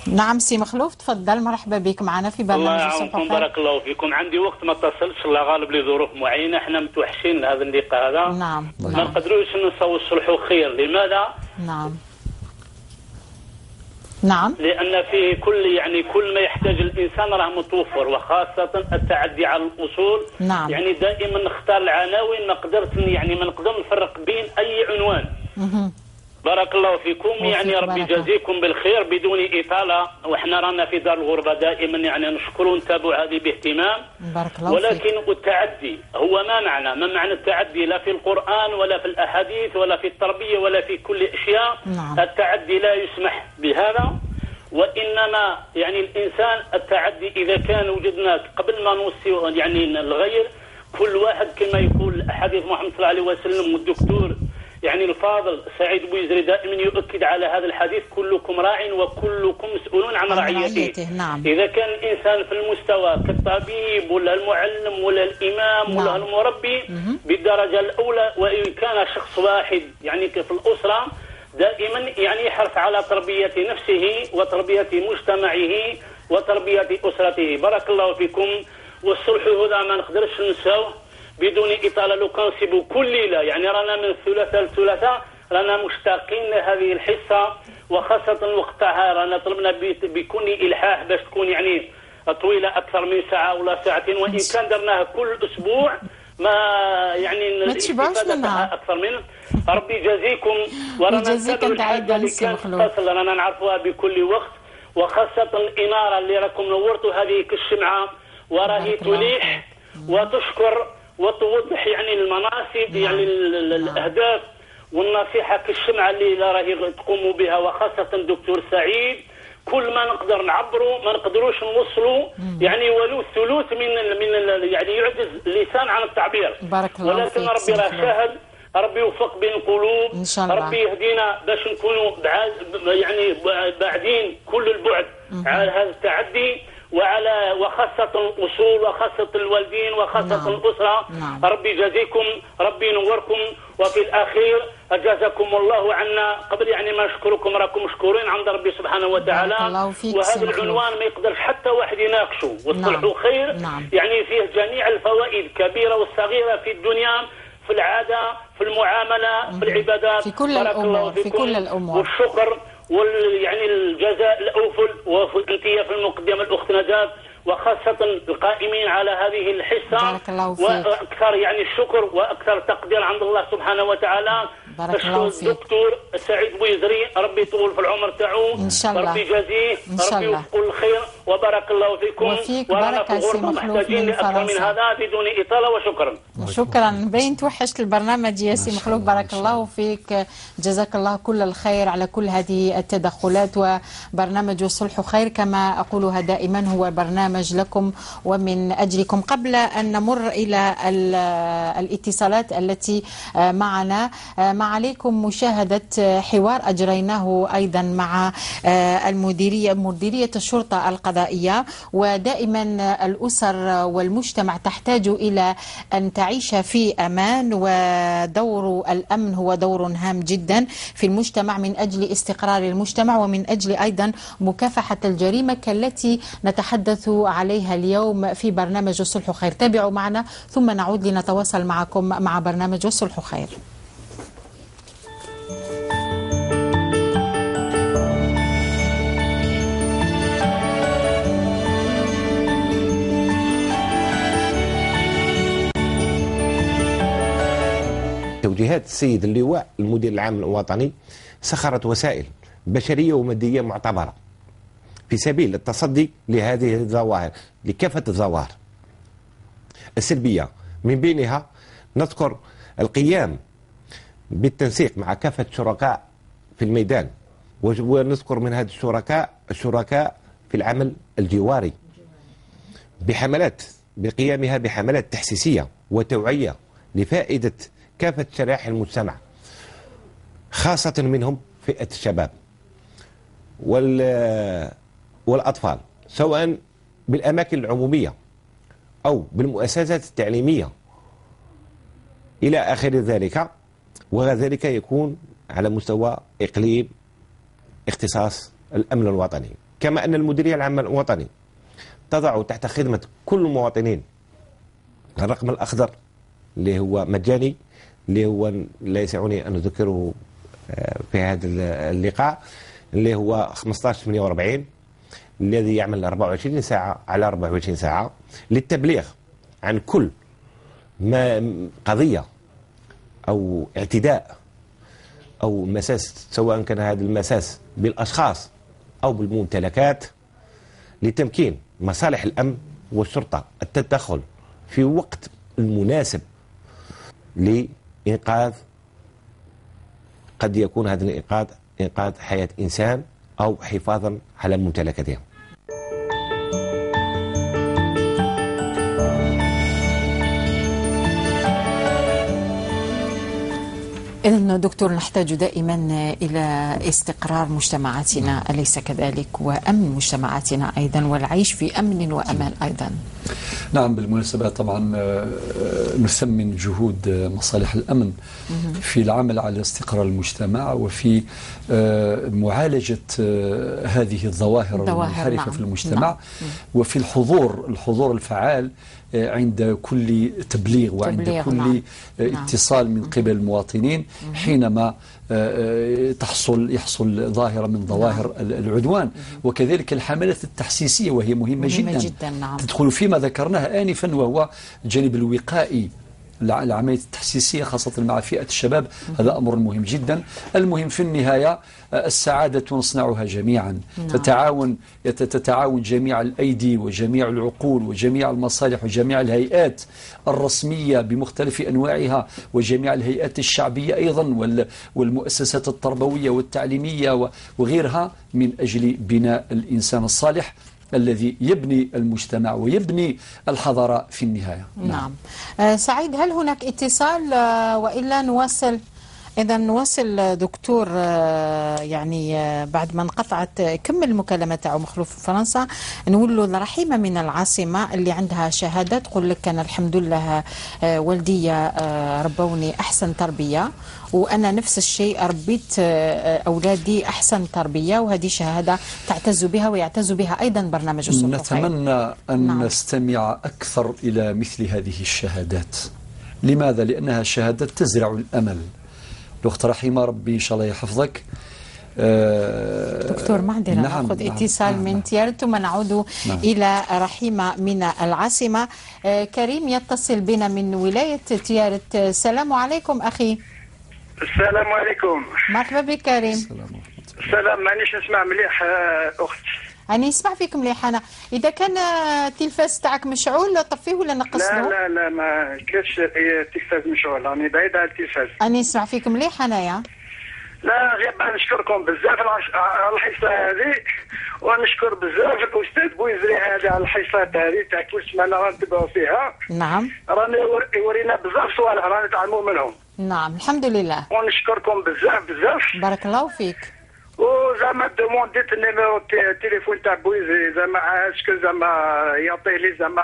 نعم سي مخلوف تفضل، مرحبا بك معنا في برنامج الله يعاونكم، بارك الله فيكم. عندي وقت ما اتصلتش، الله غالب لظروف معينة، احنا متوحشين لهذا اللقاء هذا. نعم. ما نقدروش نصلحوا خير، لماذا؟ نعم. نعم، لأن فيه كل يعني كل ما يحتاج الإنسان راه متوفر، وخاصة التعدي على الأصول. نعم. يعني دائما نختار العناوين، ما قدرت يعني ما نقدر نفرق بين أي عنوان. بارك الله فيكم، يعني ربي يجازيكم بالخير بدون إطالة، وإحنا رانا في دار الغربة دائما يعني نشكر ونتابع هذه باهتمام. بارك الله ولكن فيك. التعدي هو ما معنى؟ ما معنى التعدي؟ لا في القرآن ولا في الأحاديث ولا في التربية ولا في كل أشياء. نعم. التعدي لا يسمح بهذا. وانما يعني الانسان التعدي اذا كان وجدنا قبل ما نوصي يعني الغير، كل واحد كما يقول حديث محمد صلى الله عليه وسلم، والدكتور يعني الفاضل سعيد بويزري دائما يؤكد على هذا الحديث: كلكم راع وكلكم مسؤولون عن رعيته. نعم. إذا كان الإنسان في المستوى كالطبيب ولا المعلم ولا الإمام، نعم، ولا المربي بالدرجة الأولى، وإن كان شخص واحد يعني في الأسرة دائما يعني يحرص على تربية نفسه وتربية مجتمعه وتربية أسرته. بارك الله فيكم. والصلح هذا ما نقدرش ننساوه بدون إطالة، لو كان نسيبوا كل ليلة يعني رانا من الثلاثاء للثلاثاء رانا مشتاقين لهذه الحصة، وخاصة وقتها رانا طلبنا بكون إلحاح باش تكون يعني طويلة أكثر من ساعة ولا ساعتين، وإن كان درناها كل أسبوع ما يعني ما تشبعوش منها أكثر منه. ربي يجازيكم، ورانا نتابعوا الحاجة اللي كانت تصل رانا نعرفوها بكل وقت، وخاصة الإنارة اللي راكم نورتوا هذه كالشمعة وراهي تليح وتشكر وتوضح يعني المناصب، يعني الأهداف والنصيحة كالشمعة اللي راهي تقوموا بها، وخاصة الدكتور سعيد كل ما نقدر نعبروا ما نقدروش نوصلوا يعني ولو الثلث من يعني يعجز اللسان عن التعبير. بارك الله ولكن فيك، ربي راه شاهد، ربي يوفق بين القلوب، إن شاء الله ربي يهدينا باش نكونوا يعني بعدين كل البعد على هذا التعدي، وعلى وخاصة الأصول وخاصة الوالدين وخاصة، نعم، الأسرة. نعم. ربي يجازيكم، ربي ينوركم، وفي الأخير جزاكم الله عنا قبل يعني ما نشكركم، راكم مشكورين عند ربي سبحانه وتعالى. وهذا العنوان ما يقدرش حتى واحد يناقشه، والصلح، نعم، خير. نعم. يعني فيه جميع الفوائد الكبيرة والصغيرة في الدنيا، في العادة، في المعاملة، في العبادات، في كل الأمور، في كل الأمور. والشكر وال يعني الجزاء الأوفل، وأنت في المقدمة الأخت نجاة، وخاصة القائمين على هذه الحصة. بارك الله فيك. وأكثر يعني الشكر وأكثر تقدير عند الله سبحانه وتعالى. بارك الله فيك. الدكتور سعيد بويزري ربي يطول في العمر تاعو إن شاء الله، ربي يجازيه، ربي يوفقه الخير، وبارك الله فيكم. وفيك بركة سي مخلوف من فرنسا، من هذا بدون إطالة، وشكرا. شكرا. باين توحشت البرنامج يا سي مخلوف، بارك الله فيك، جزاك الله كل الخير على كل هذه التدخلات. وبرنامج الصلح خير كما أقولها دائما هو برنامج لكم ومن أجلكم. قبل أن نمر إلى الاتصالات التي معنا، ما عليكم مشاهدة حوار أجريناه أيضا مع المديرية، مديرية الشرطة القضائية. ودائما الأسر والمجتمع تحتاج إلى أن تعيش في أمان، ودور الأمن هو دور هام جدا في المجتمع من أجل استقرار المجتمع ومن أجل أيضا مكافحة الجريمة كالتي نتحدث عليها اليوم في برنامج الصلح خير. تابعوا معنا ثم نعود لنتواصل معكم مع برنامج الصلح خير. توجيهات السيد اللواء المدير العام الوطني سخرت وسائل بشرية ومادية معتبرة في سبيل التصدي لهذه الظواهر، لكافة الظواهر السلبية، من بينها نذكر القيام بالتنسيق مع كافة الشركاء في الميدان، ونذكر من هذه الشركاء في العمل الجواري بحملات، بقيامها بحملات تحسيسية وتوعية لفائدة كافة شرائح المجتمع، خاصة منهم فئة الشباب والأطفال، سواء بالأماكن العمومية أو بالمؤسسات التعليمية إلى آخر ذلك. وذلك يكون على مستوى إقليم اختصاص الأمن الوطني. كما أن المديرية العامة الوطني تضع تحت خدمة كل المواطنين الرقم الأخضر اللي هو مجاني، اللي هو لا يسعني أن أذكره في هذا اللقاء، اللي هو 1548، الذي يعمل 24 ساعة على 24 ساعة للتبليغ عن كل ما قضية أو اعتداء أو مساس، سواء كان هذا المساس بالأشخاص أو بالممتلكات، لتمكين مصالح الأمن والشرطة التدخل في وقت المناسب لإنقاذ، قد يكون هذا الإنقاذ إنقاذ حياة إنسان أو حفاظا على ممتلكاتهم. إذن دكتور، نحتاج دائما إلى استقرار مجتمعاتنا، أليس كذلك؟ وأمن مجتمعاتنا أيضا، والعيش في أمن وأمان أيضا. نعم، بالمناسبة طبعا نثمن جهود مصالح الأمن في العمل على استقرار المجتمع وفي معالجة هذه الظواهر المنحرفة. نعم. في المجتمع. نعم. وفي الحضور الفعال عند كل تبليغ وعند كل نعم. اتصال من قبل المواطنين حينما يحصل ظاهرة من ظواهر نعم. العدوان. وكذلك الحملات التحسيسية وهي مهمة جدا, جداً. نعم. تدخل فيما ذكرناه آنفا، وهو الجانب الوقائي، العملية التحسيسية خاصة مع فئة الشباب، هذا أمر مهم جدا. المهم في النهاية السعادة نصنعها جميعا. نعم. تتعاون جميع الأيدي وجميع العقول وجميع المصالح وجميع الهيئات الرسمية بمختلف أنواعها وجميع الهيئات الشعبية أيضا والمؤسسات التربوية والتعليمية وغيرها، من أجل بناء الإنسان الصالح الذي يبني المجتمع ويبني الحضارة في النهاية. نعم. نعم. سعيد، هل هناك اتصال وإلا نواصل؟ إذا نواصل دكتور، يعني بعد ما انقطعت كمل المكالمة تاعو مخلوف في فرنسا، نقول له رحيمة من العاصمة اللي عندها شهادة تقول لك أنا الحمد لله والدي ربوني أحسن تربية، وأنا نفس الشيء ربيت أولادي أحسن تربية، وهذه شهادة تعتز بها ويعتز بها أيضا برنامج الصلح. نتمنى أن نعم. نستمع أكثر إلى مثل هذه الشهادات. لماذا؟ لأنها شهادات تزرع الأمل. الأخت رحيمة ربي إن شاء الله يحفظك. دكتور معذرة، نعم، نأخذ نعم اتصال نعم من تيارت ثم نعود نعم إلى رحيمة من العاصمة. كريم يتصل بنا من ولاية تيارت. السلام عليكم أخي. السلام عليكم. مرحبا بك كريم. السلام. مانيش نسمع مليح أخت. أنا نسمع فيك مليح أنا. إذا كان التلفاز تاعك مشعول طفيه ولا نقص له؟ لا لا لا، ما كاش التلفاز مشعول، راني بعيد على التلفاز. أنا نسمع فيك مليح أنايا. لا غير نشكركم بزاف على الحصة هذه، ونشكر بزاف الأستاذ بويزري هذا على الحصة هذه تاع كل سمانة رانا نتبعوا فيها. نعم. رانا يورينا بزاف صوالح رانا نتعلموا منهم. نعم الحمد لله. ونشكركم بزاف بزاف. بارك الله فيك. وزعما demandé ت ال numéro التليفون تاع بويزي، زعما est-ce que زعما يعطيه لي زعما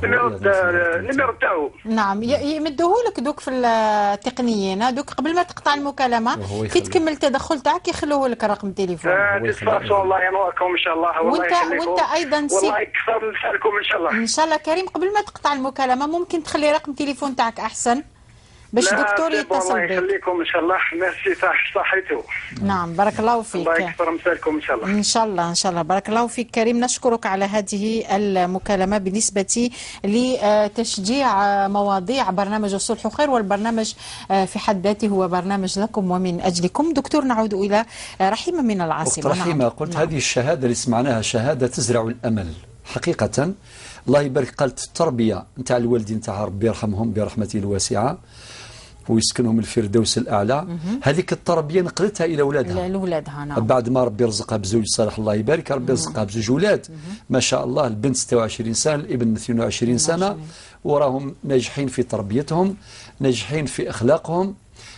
ال numéro تاعو. نعم يمدوه لك دوك في التقنيين دوك قبل ما تقطع المكالمة، كي تكمل التدخل تاعك يخلوه لك رقم التليفون. الله ينوركم ان شاء الله. وانت ايضا والله يكثر مثالكم ان شاء الله. ان شاء الله. كريم قبل ما تقطع المكالمة ممكن تخلي رقم التليفون تاعك احسن باش الدكتور يتصل بك. الله يخليكم ان شاء الله. ميرسي صحيتو. نعم بارك الله فيك. الله يكثر مثالكم ان شاء الله. ان شاء الله ان شاء الله. بارك الله فيك كريم، نشكرك على هذه المكالمة بالنسبة لتشجيع مواضيع برنامج الصلح خير، والبرنامج في حد ذاته هو برنامج لكم ومن اجلكم. دكتور نعود الى رحيمه من العاصمة. رحيمه، قلت نعم. هذه الشهادة اللي سمعناها شهادة تزرع الامل حقيقة. الله يبارك. قالت التربية نتاع الوالدين نتاع ربي يرحمهم برحمته الواسعة ويسكنهم الفردوس الأعلى، هذيك التربية نقلتها إلى أولادها. لأولادها نعم. بعد ما ربي رزقها بزوج صالح الله يبارك، ربي رزقها بزوج أولاد ما شاء الله، البنت 26 سنة، الابن 22 سنة، وراهم ناجحين في تربيتهم، ناجحين في أخلاقهم،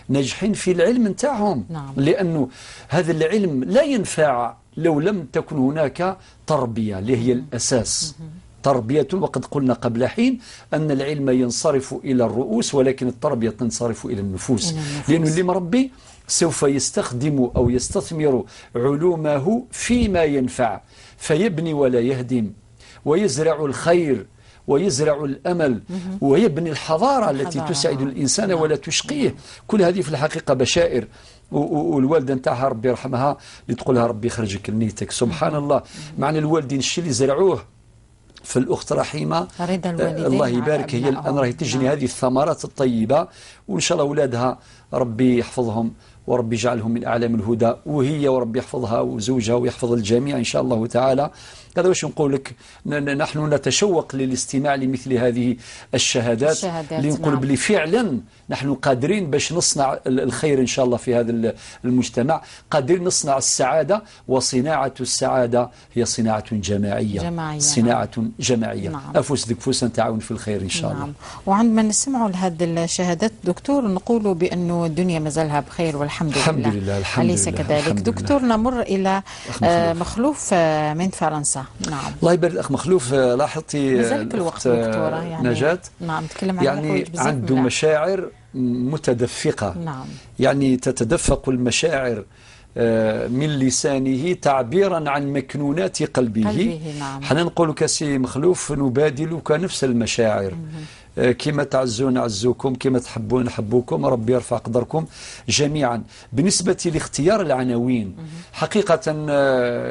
ناجحين في العلم نتاعهم. نعم. لأنه هذا العلم لا ينفع لو لم تكن هناك تربية اللي هي الأساس. تربية، وقد قلنا قبل حين أن العلم ينصرف إلى الرؤوس ولكن التربية تنصرف إلى النفوس، لأنه اللي مربي سوف يستخدم أو يستثمر علومه فيما ينفع، فيبني ولا يهدم، ويزرع الخير ويزرع الأمل ويبني الحضارة التي تسعد الإنسان ولا تشقيه. كل هذه في الحقيقة بشائر. والوالدة نتاعها ربي يرحمها اللي تقولها ربي يخرجك لنيتك، سبحان الله. معنى الوالدين الشيء اللي زرعوه في الأخت رحيمة الله يبارك، هي الآن راهي تجني هذه الثمرات الطيبة، وإن شاء الله أولادها ربي يحفظهم وربي يجعلهم من أعلام الهدى، وهي وربي يحفظها وزوجها ويحفظ الجميع إن شاء الله تعالى. هذا واش نقول لك، نحن نتشوق للاستماع لمثل هذه الشهادات اللي نقول نعم. بلي فعلا نحن قادرين باش نصنع الخير إن شاء الله في هذا المجتمع، قادرين نصنع السعادة، وصناعة السعادة هي صناعة جماعية، صناعة جماعية نعم. أفوس ذك فوس نتعاون في الخير إن شاء الله نعم. وعندما نسمع لهذه الشهادات دكتور نقول بأنه الدنيا مازالها بخير والحمد لله، الحمد لله، الحمد أليس لله كذلك الحمد دكتور لله. نمر إلى مخلوف من فرنسا. نعم الله يبارك الأخ مخلوف. لاحظتي مازالك الوقت دكتورة يعني نجاة، نعم تكلم عن يعني عنده مشاعر متدفقة نعم. يعني تتدفق المشاعر من لسانه تعبيرا عن مكنونات قلبه. نعم. حنا نقول كسي مخلوف نبادلك نفس المشاعر، كما تعزون نعزوكم، كما تحبون نحبوكم، ربي يرفع قدركم جميعا. بالنسبة لاختيار العناوين حقيقة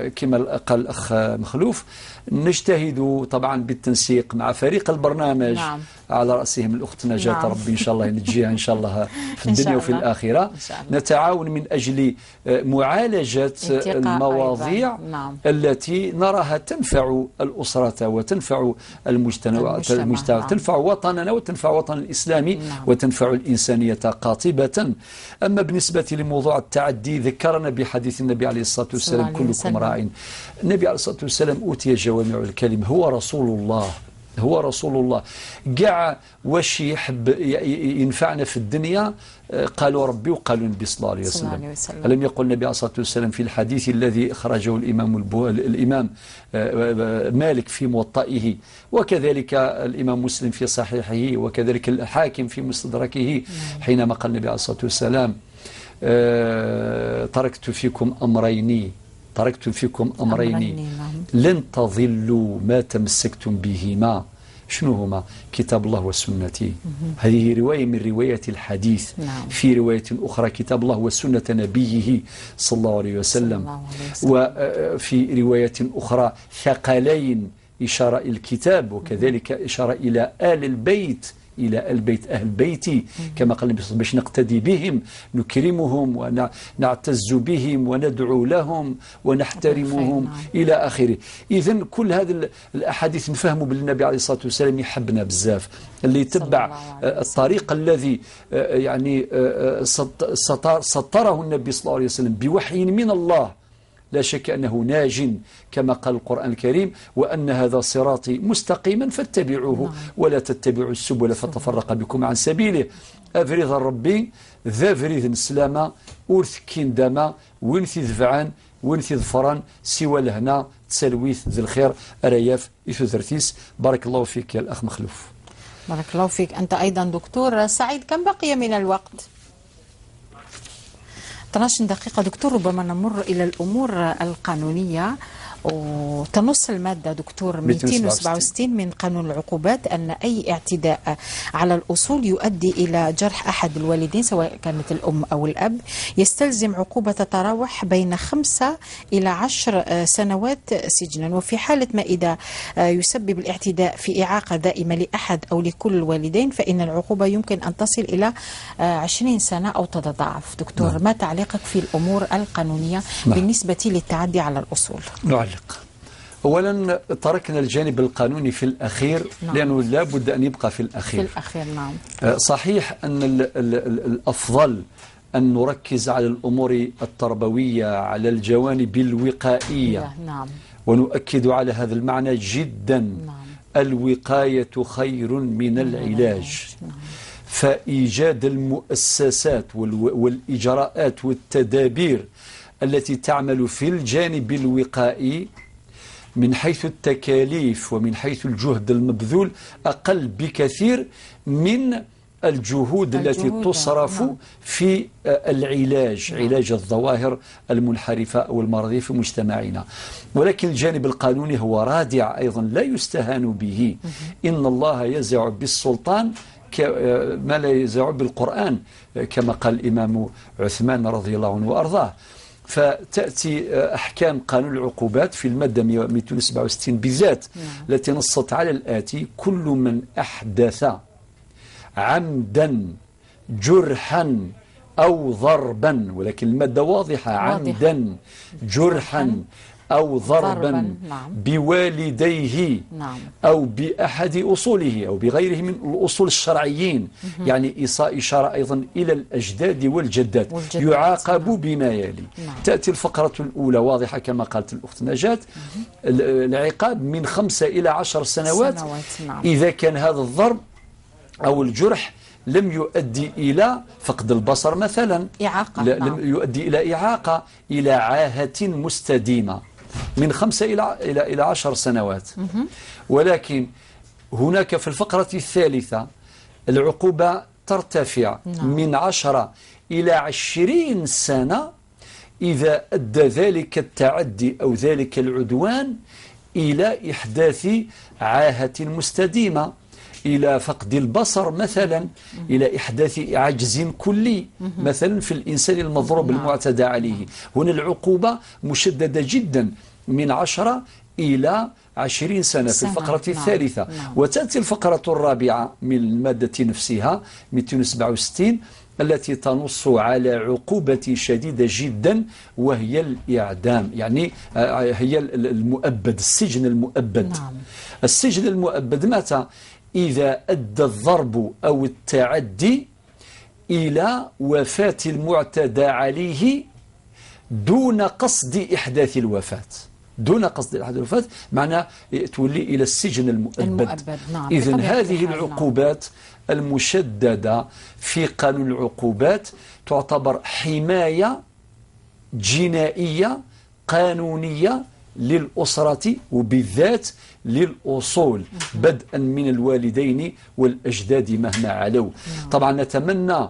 كما قال الأخ مخلوف نجتهد طبعا بالتنسيق مع فريق البرنامج نعم. على رأسهم الأخت نجاة نعم. ربي إن شاء الله ينجيها إن شاء الله في الدنيا وفي الآخرة. نتعاون من أجل معالجة المواضيع نعم. التي نراها تنفع الأسرة وتنفع المجتمع نعم. تنفع وطننا وتنفع وطن الإسلامي نعم. وتنفع الإنسانية قاطبة. أما بالنسبة لموضوع التعدي ذكرنا بحديث النبي عليه الصلاة والسلام كلكم راع. النبي عليه الصلاة والسلام أوتي جوامع الكلم، هو رسول الله، هو رسول الله. كاع واش يحب ينفعنا في الدنيا قالوا ربي وقالوا النبي صلى الله عليه وسلم. ألم يقل النبي عليه الصلاة والسلام في الحديث الذي أخرجه الإمام مالك في موطئه، وكذلك الإمام مسلم في صحيحه، وكذلك الحاكم في مستدركه، حينما قال النبي عليه الصلاة والسلام تركت فيكم أمرين، تركت فيكم أمرين لن تضلوا ما تمسكتم بهما. شنو هما؟ كتاب الله وسنتي. هذه رواية من رواية الحديث نعم. في رواية أخرى كتاب الله وسنة نبيه صلى الله عليه وسلم. وفي رواية أخرى ثقلين، إشارة إلى الكتاب وكذلك إشارة إلى آل البيت، إلى البيت أهل بيتي كما قال النبي صلى الله عليه وسلم باش نقتدي بهم، نكرمهم ونعتز بهم وندعو لهم ونحترمهم إلى آخره. إذن كل هذه الأحاديث نفهموا بالنبي عليه الصلاة والسلام يحبنا بزاف، اللي يتبع الطريق الذي يعني سطره النبي صلى الله عليه وسلم بوحي من الله لا شك أنه ناج كما قال القرآن الكريم، وأن هذا صراطي مستقيما فاتبعوه ولا تتبعوا السبل فتفرق بكم عن سبيله. أفريض ربي ذا فريض السلامة أورثكين دما وين ذفعان وين ظفران سوى لهنا تسلويث ذي الخير أرياف إثوذرتيس. بارك الله فيك يا الأخ مخلوف. بارك الله فيك أنت أيضا دكتور سعيد. كم بقي من الوقت؟ 12 دقيقة دكتور. ربما نمر إلى الأمور القانونية. وتنص المادة دكتور 267 من قانون العقوبات أن أي اعتداء على الأصول يؤدي إلى جرح أحد الوالدين سواء كانت الأم أو الأب يستلزم عقوبة تتراوح بين 5 إلى 10 سنوات سجنا، وفي حالة ما إذا يسبب الاعتداء في إعاقة دائمة لأحد أو لكل الوالدين فإن العقوبة يمكن أن تصل إلى 20 سنة أو تتضاعف. دكتور نعم. ما تعليقك في الأمور القانونية نعم. بالنسبة للتعدي على الأصول؟ نعلق أولا تركنا الجانب القانوني في الأخير نعم. لأنه لا بد أن يبقى في الأخير. في الأخير نعم. صحيح أن الأفضل أن نركز على الأمور التربوية، على الجوانب الوقائية نعم. ونؤكد على هذا المعنى جدا نعم. الوقاية خير من العلاج نعم. فإيجاد المؤسسات والإجراءات والتدابير التي تعمل في الجانب الوقائي من حيث التكاليف ومن حيث الجهد المبذول أقل بكثير من الجهود التي تصرف نعم. في العلاج نعم. علاج الظواهر المنحرفة أو المرضية في مجتمعنا. ولكن الجانب القانوني هو رادع أيضا لا يستهان به. إن الله يزع بالسلطان ما لا يزع بالقرآن كما قال الإمام عثمان رضي الله عنه وأرضاه. فتأتي أحكام قانون العقوبات في المادة 267 بالذات التي نصت على الآتي: كل من أحدث عمدا جرحا أو ضربا، ولكن المادة واضحة، عمدا جرحا أو ضربا نعم. بوالديه نعم. أو بأحد أصوله أو بغيره من الأصول الشرعيين، يعني إشارة أيضا إلى الأجداد والجدات، يعاقب نعم. بما يلي نعم. تأتي الفقرة الأولى واضحة كما قالت الأخت نجاة، العقاب من 5 إلى 10 سنوات نعم. إذا كان هذا الضرب أو الجرح لم يؤدي إلى فقد البصر مثلا، إعاقة، لم يؤدي إلى إعاقة، إلى عاهة مستديمة، من 5 إلى 10 سنوات. ولكن هناك في الفقرة الثالثة العقوبة ترتفع من 10 إلى 20 سنة إذا أدى ذلك التعدي أو ذلك العدوان إلى إحداث عاهة مستديمة، إلى فقد البصر مثلا، إلى إحداث عجز كلي مثلا في الإنسان المضروب المعتدى عليه. هنا العقوبة مشددة جدا من 10 إلى 20 سنة في الفقرة الثالثة. وتأتي الفقرة الرابعة من المادة نفسها 267 التي تنص على عقوبة شديدة جدا وهي الإعدام، يعني هي المؤبد، السجن المؤبد. السجن المؤبد متى؟ إذا أدى الضرب أو التعدي إلى وفاة المعتدى عليه دون قصد إحداث الوفاة، دون قصد إحداث الوفاة، معناه تولي إلى السجن المؤبد. نعم. إذن هذه العقوبات المشددة في قانون العقوبات تعتبر حماية جنائية قانونية للأسرة وبالذات للأصول، بدءا من الوالدين والأجداد مهما علوا. طبعا نتمنى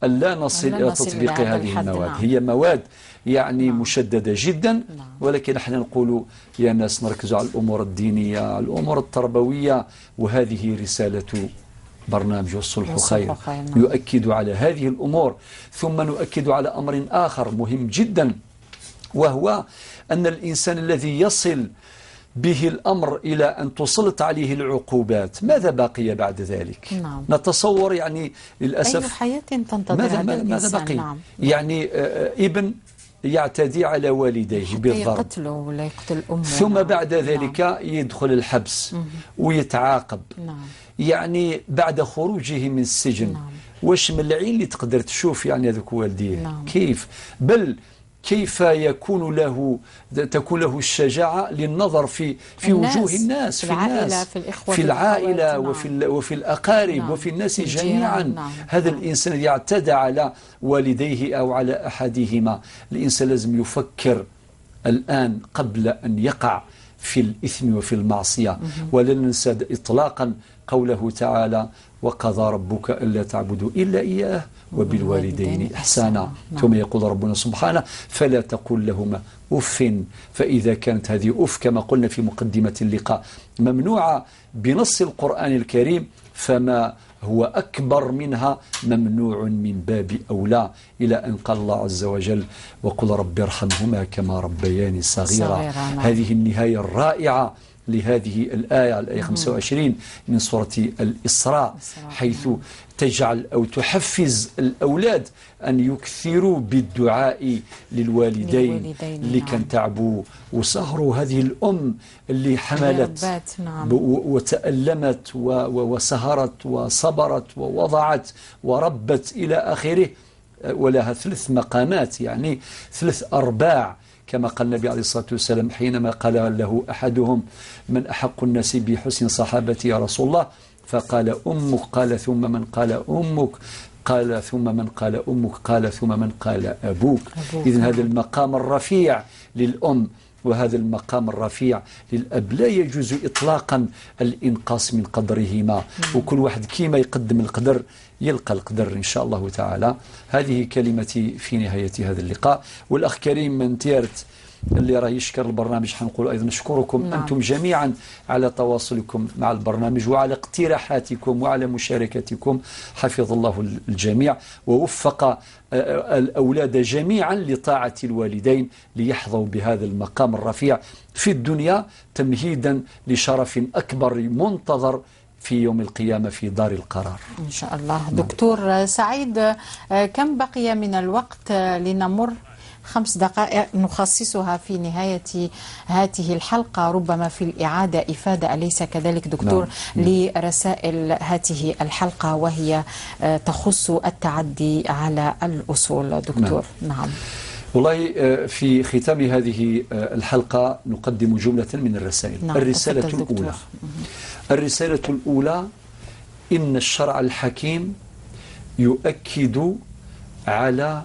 أن لا نصل إلى تطبيق هذه المواد. هي مواد يعني مشددة جدا، ولكن احنا نقول يا ناس نركزوا على الأمور الدينية، على الأمور التربوية، وهذه رسالة برنامج الصلح خير، يؤكد على هذه الأمور. ثم نؤكد على أمر آخر مهم جدا، وهو أن الإنسان الذي يصل به الأمر إلى أن تسلط عليه العقوبات، ماذا بقي بعد ذلك؟ نتصور يعني للأسف أي حياة تنتظر هذا الإنسان؟ ماذا بقي؟ يعني ابن يعتدي على والديه بالضرب، يقتله ولا يقتل أمه، ثم بعد ذلك يدخل الحبس ويتعاقب. يعني بعد خروجه من السجن واش من العين اللي تقدر تشوف يعني هذوك والديه؟ كيف؟ بل كيف يكون له، تكون له الشجاعة للنظر في وجوه الناس، في الناس، في الإخوة، في العائلة، وفي الأقارب، وفي الناس جميعا. هذا الإنسان الذي اعتدى على والديه أو على أحدهما، الإنسان لازم يفكر الآن قبل أن يقع في الإثم وفي المعصية. ولا ننسى إطلاقا قوله تعالى: وقضى ربك ألا تعبدوا إلا إياه وبالوالدين إحسانا. ثم يقول ربنا سبحانه: فلا تقل لهما أف. فإذا كانت هذه أف كما قلنا في مقدمة اللقاء ممنوعة بنص القرآن الكريم، فما هو أكبر منها ممنوع من باب أولى، إلى أن قال الله عز وجل: وقل رب ارحمهما كما ربياني صغيرا. هذه النهاية الرائعة لهذه الآية، الآية 25 من سورة الإسراء، حيث تجعل أو تحفز الأولاد أن يكثروا بالدعاء للوالدين اللي كان تعبوا وسهروا. هذه الأم اللي حملت وتألمت وسهرت وصبرت ووضعت وربت إلى آخره، ولها 3 مقامات، يعني 3 أرباع، كما قال النبي عليه الصلاة والسلام حينما قال له أحدهم: من أحق الناس بحسن صحابتي يا رسول الله؟ فقال: أمك. قال: ثم من؟ قال: أمك. قال: ثم من؟ قال: أمك. قال: ثم من؟ قال: أبوك. إذن هذا المقام الرفيع للأم وهذا المقام الرفيع للأب لا يجوز إطلاقا الإنقاص من قدرهما، وكل واحد كيما يقدم القدر يلقى القدر إن شاء الله تعالى. هذه كلمتي في نهاية هذا اللقاء. والأخ كريم من تيرت اللي راه يشكر البرنامج، حنقول أيضا نشكركم أنتم جميعا على تواصلكم مع البرنامج وعلى اقتراحاتكم وعلى مشاركتكم. حفظ الله الجميع ووفق الأولاد جميعا لطاعة الوالدين ليحظوا بهذا المقام الرفيع في الدنيا، تمهيدا لشرف أكبر منتظر في يوم القيامة في دار القرار إن شاء الله. دكتور سعيد، كم بقي من الوقت لنمر؟ 5 دقائق نخصصها في نهاية هذه الحلقة، ربما في الإعادة إفادة، أليس كذلك دكتور؟ نعم. لرسائل هذه الحلقة وهي تخص التعدي على الأصول دكتور. نعم. والله في ختام هذه الحلقة نقدم جملة من الرسائل. نعم. الرسالة الأولى، الرسالة الأولى: إن الشرع الحكيم يؤكد على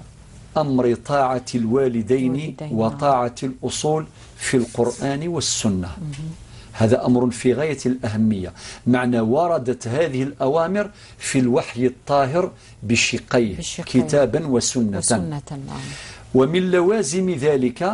أمر طاعة الوالدين وطاعة الأصول في القرآن والسنة. هذا أمر في غاية الأهمية، معنى وردت هذه الأوامر في الوحي الطاهر بشقيه، كتابا وسنة. ومن لوازم ذلك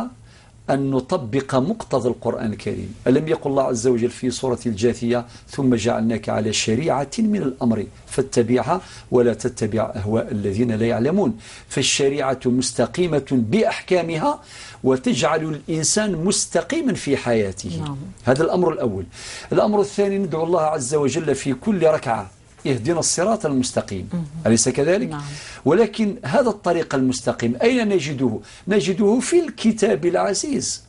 أن نطبق مقتضى القرآن الكريم. ألم يقل الله عز وجل في سورة الجاثية: ثم جعلناك على شريعة من الأمر فاتبعها ولا تتبع أهواء الذين لا يعلمون. فالشريعة مستقيمة بأحكامها وتجعل الإنسان مستقيما في حياته. نعم. هذا الأمر الأول. الأمر الثاني: ندعو الله عز وجل في كل ركعة اهدنا الصراط المستقيم، أليس كذلك؟ نعم. ولكن هذا الطريق المستقيم أين نجده؟ نجده في الكتاب العزيز.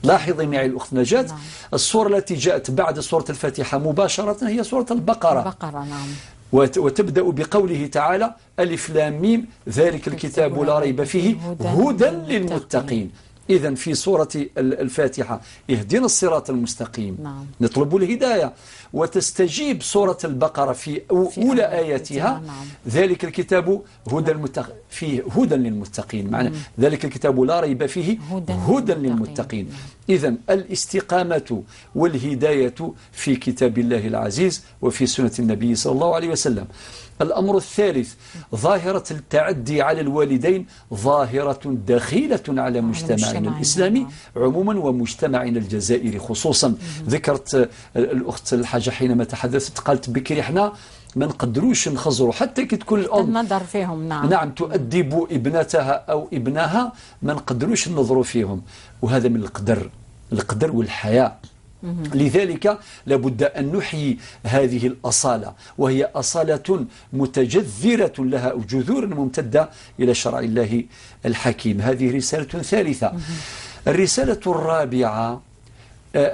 لاحظي معي الأخت نجاة، نعم. السورة التي جاءت بعد سورة الفاتحة مباشرة هي سورة البقرة. نعم. وتبدأ بقوله تعالى: ألف لام ميم ذلك الكتاب لا ريب فيه هدى للمتقين. إذن في سورة الفاتحة اهدنا الصراط المستقيم، نعم. نطلب الهداية. وتستجيب سورة البقرة في أولى آياتها: نعم. ذلك الكتاب هدى فيه هدى للمتقين، معنى ذلك الكتاب لا ريب فيه هدى للمتقين. إذن الاستقامة والهداية في كتاب الله العزيز وفي سنة النبي صلى الله عليه وسلم. الأمر الثالث: ظاهرة التعدي على الوالدين ظاهرة دخيلة على مجتمعنا الإسلامي عموما ومجتمعنا الجزائري خصوصا. ذكرت الأخت الحاجة حينما تحدثت، قالت بكري احنا ما نقدروش نخزروا حتى كي تكون الأم النظر فيهم. نعم. نعم، تؤدب ابنتها أو ابنها، ما نقدروش ننظروا فيهم، وهذا من القدر، القدر والحياء. لذلك لابد أن نحيي هذه الأصالة، وهي أصالة متجذرة لها جذور ممتدة إلى شرع الله الحكيم. هذه رسالة ثالثة. الرسالة الرابعة: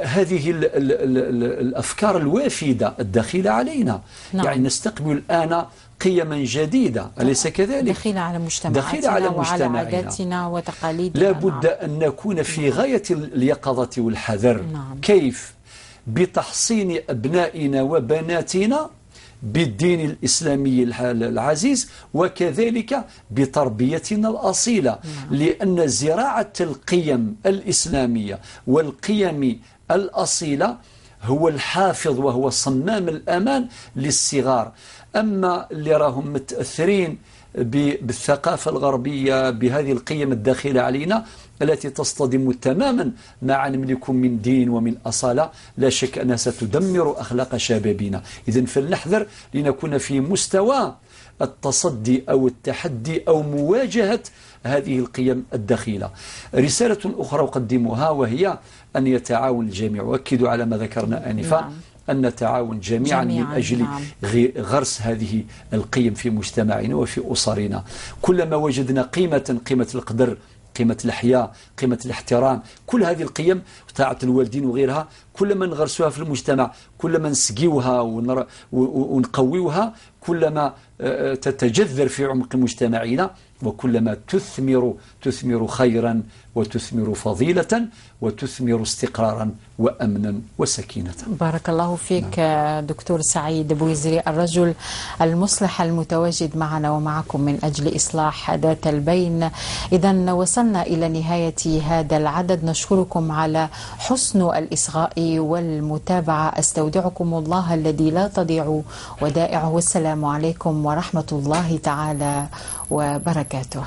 هذه ال ال ال الأفكار الوافدة الدخيلة علينا. نعم. يعني نستقبل الآن قيما جديدة، أليس كذلك؟ دخيلة على مجتمعاتنا، دخيلة على وعلى عاداتنا وتقاليدنا. لابد نعم. أن نكون في غاية اليقظة والحذر. نعم. كيف؟ بتحصين أبنائنا وبناتنا بالدين الإسلامي العزيز، وكذلك بتربيتنا الأصيلة. نعم. لأن زراعة القيم الإسلامية والقيم الأصيلة هو الحافظ وهو صمام الأمان للصغار. أما اللي راهم متأثرين بالثقافة الغربية، بهذه القيم الداخلة علينا التي تصطدم تماما مع نملك من دين ومن أصالة، لا شك أنها ستدمر أخلاق شبابنا. إذن فلنحذر لنكون في مستوى التصدي أو التحدي أو مواجهة هذه القيم الدخيلة. رسالة أخرى أقدمها وهي أن يتعاون الجميع، وأكد على ما ذكرنا آنفا. نعم. أن نتعاون جميعا من أجل نعم. غرس هذه القيم في مجتمعنا وفي أسرنا. كلما وجدنا قيمة، قيمة القدر، قيمة الحياة، قيمة الاحترام، كل هذه القيم، طاعة الوالدين وغيرها، كلما نغرسوها في المجتمع، كلما نسقيوها ونقويوها، كلما تتجذر في عمق مجتمعنا، وكلما تثمر خيرا وتثمر فضيلة وتثمر استقرارا وأمنا وسكينة. بارك الله فيك. نعم. دكتور سعيد بويزري، الرجل المصلح المتواجد معنا ومعكم من أجل إصلاح ذات البين. إذا وصلنا إلى نهاية هذا العدد، نشكركم على حسن الإصغاء والمتابعة. أستودعكم الله الذي لا تضيع ودائعه، والسلام عليكم ورحمة الله تعالى وبركاته.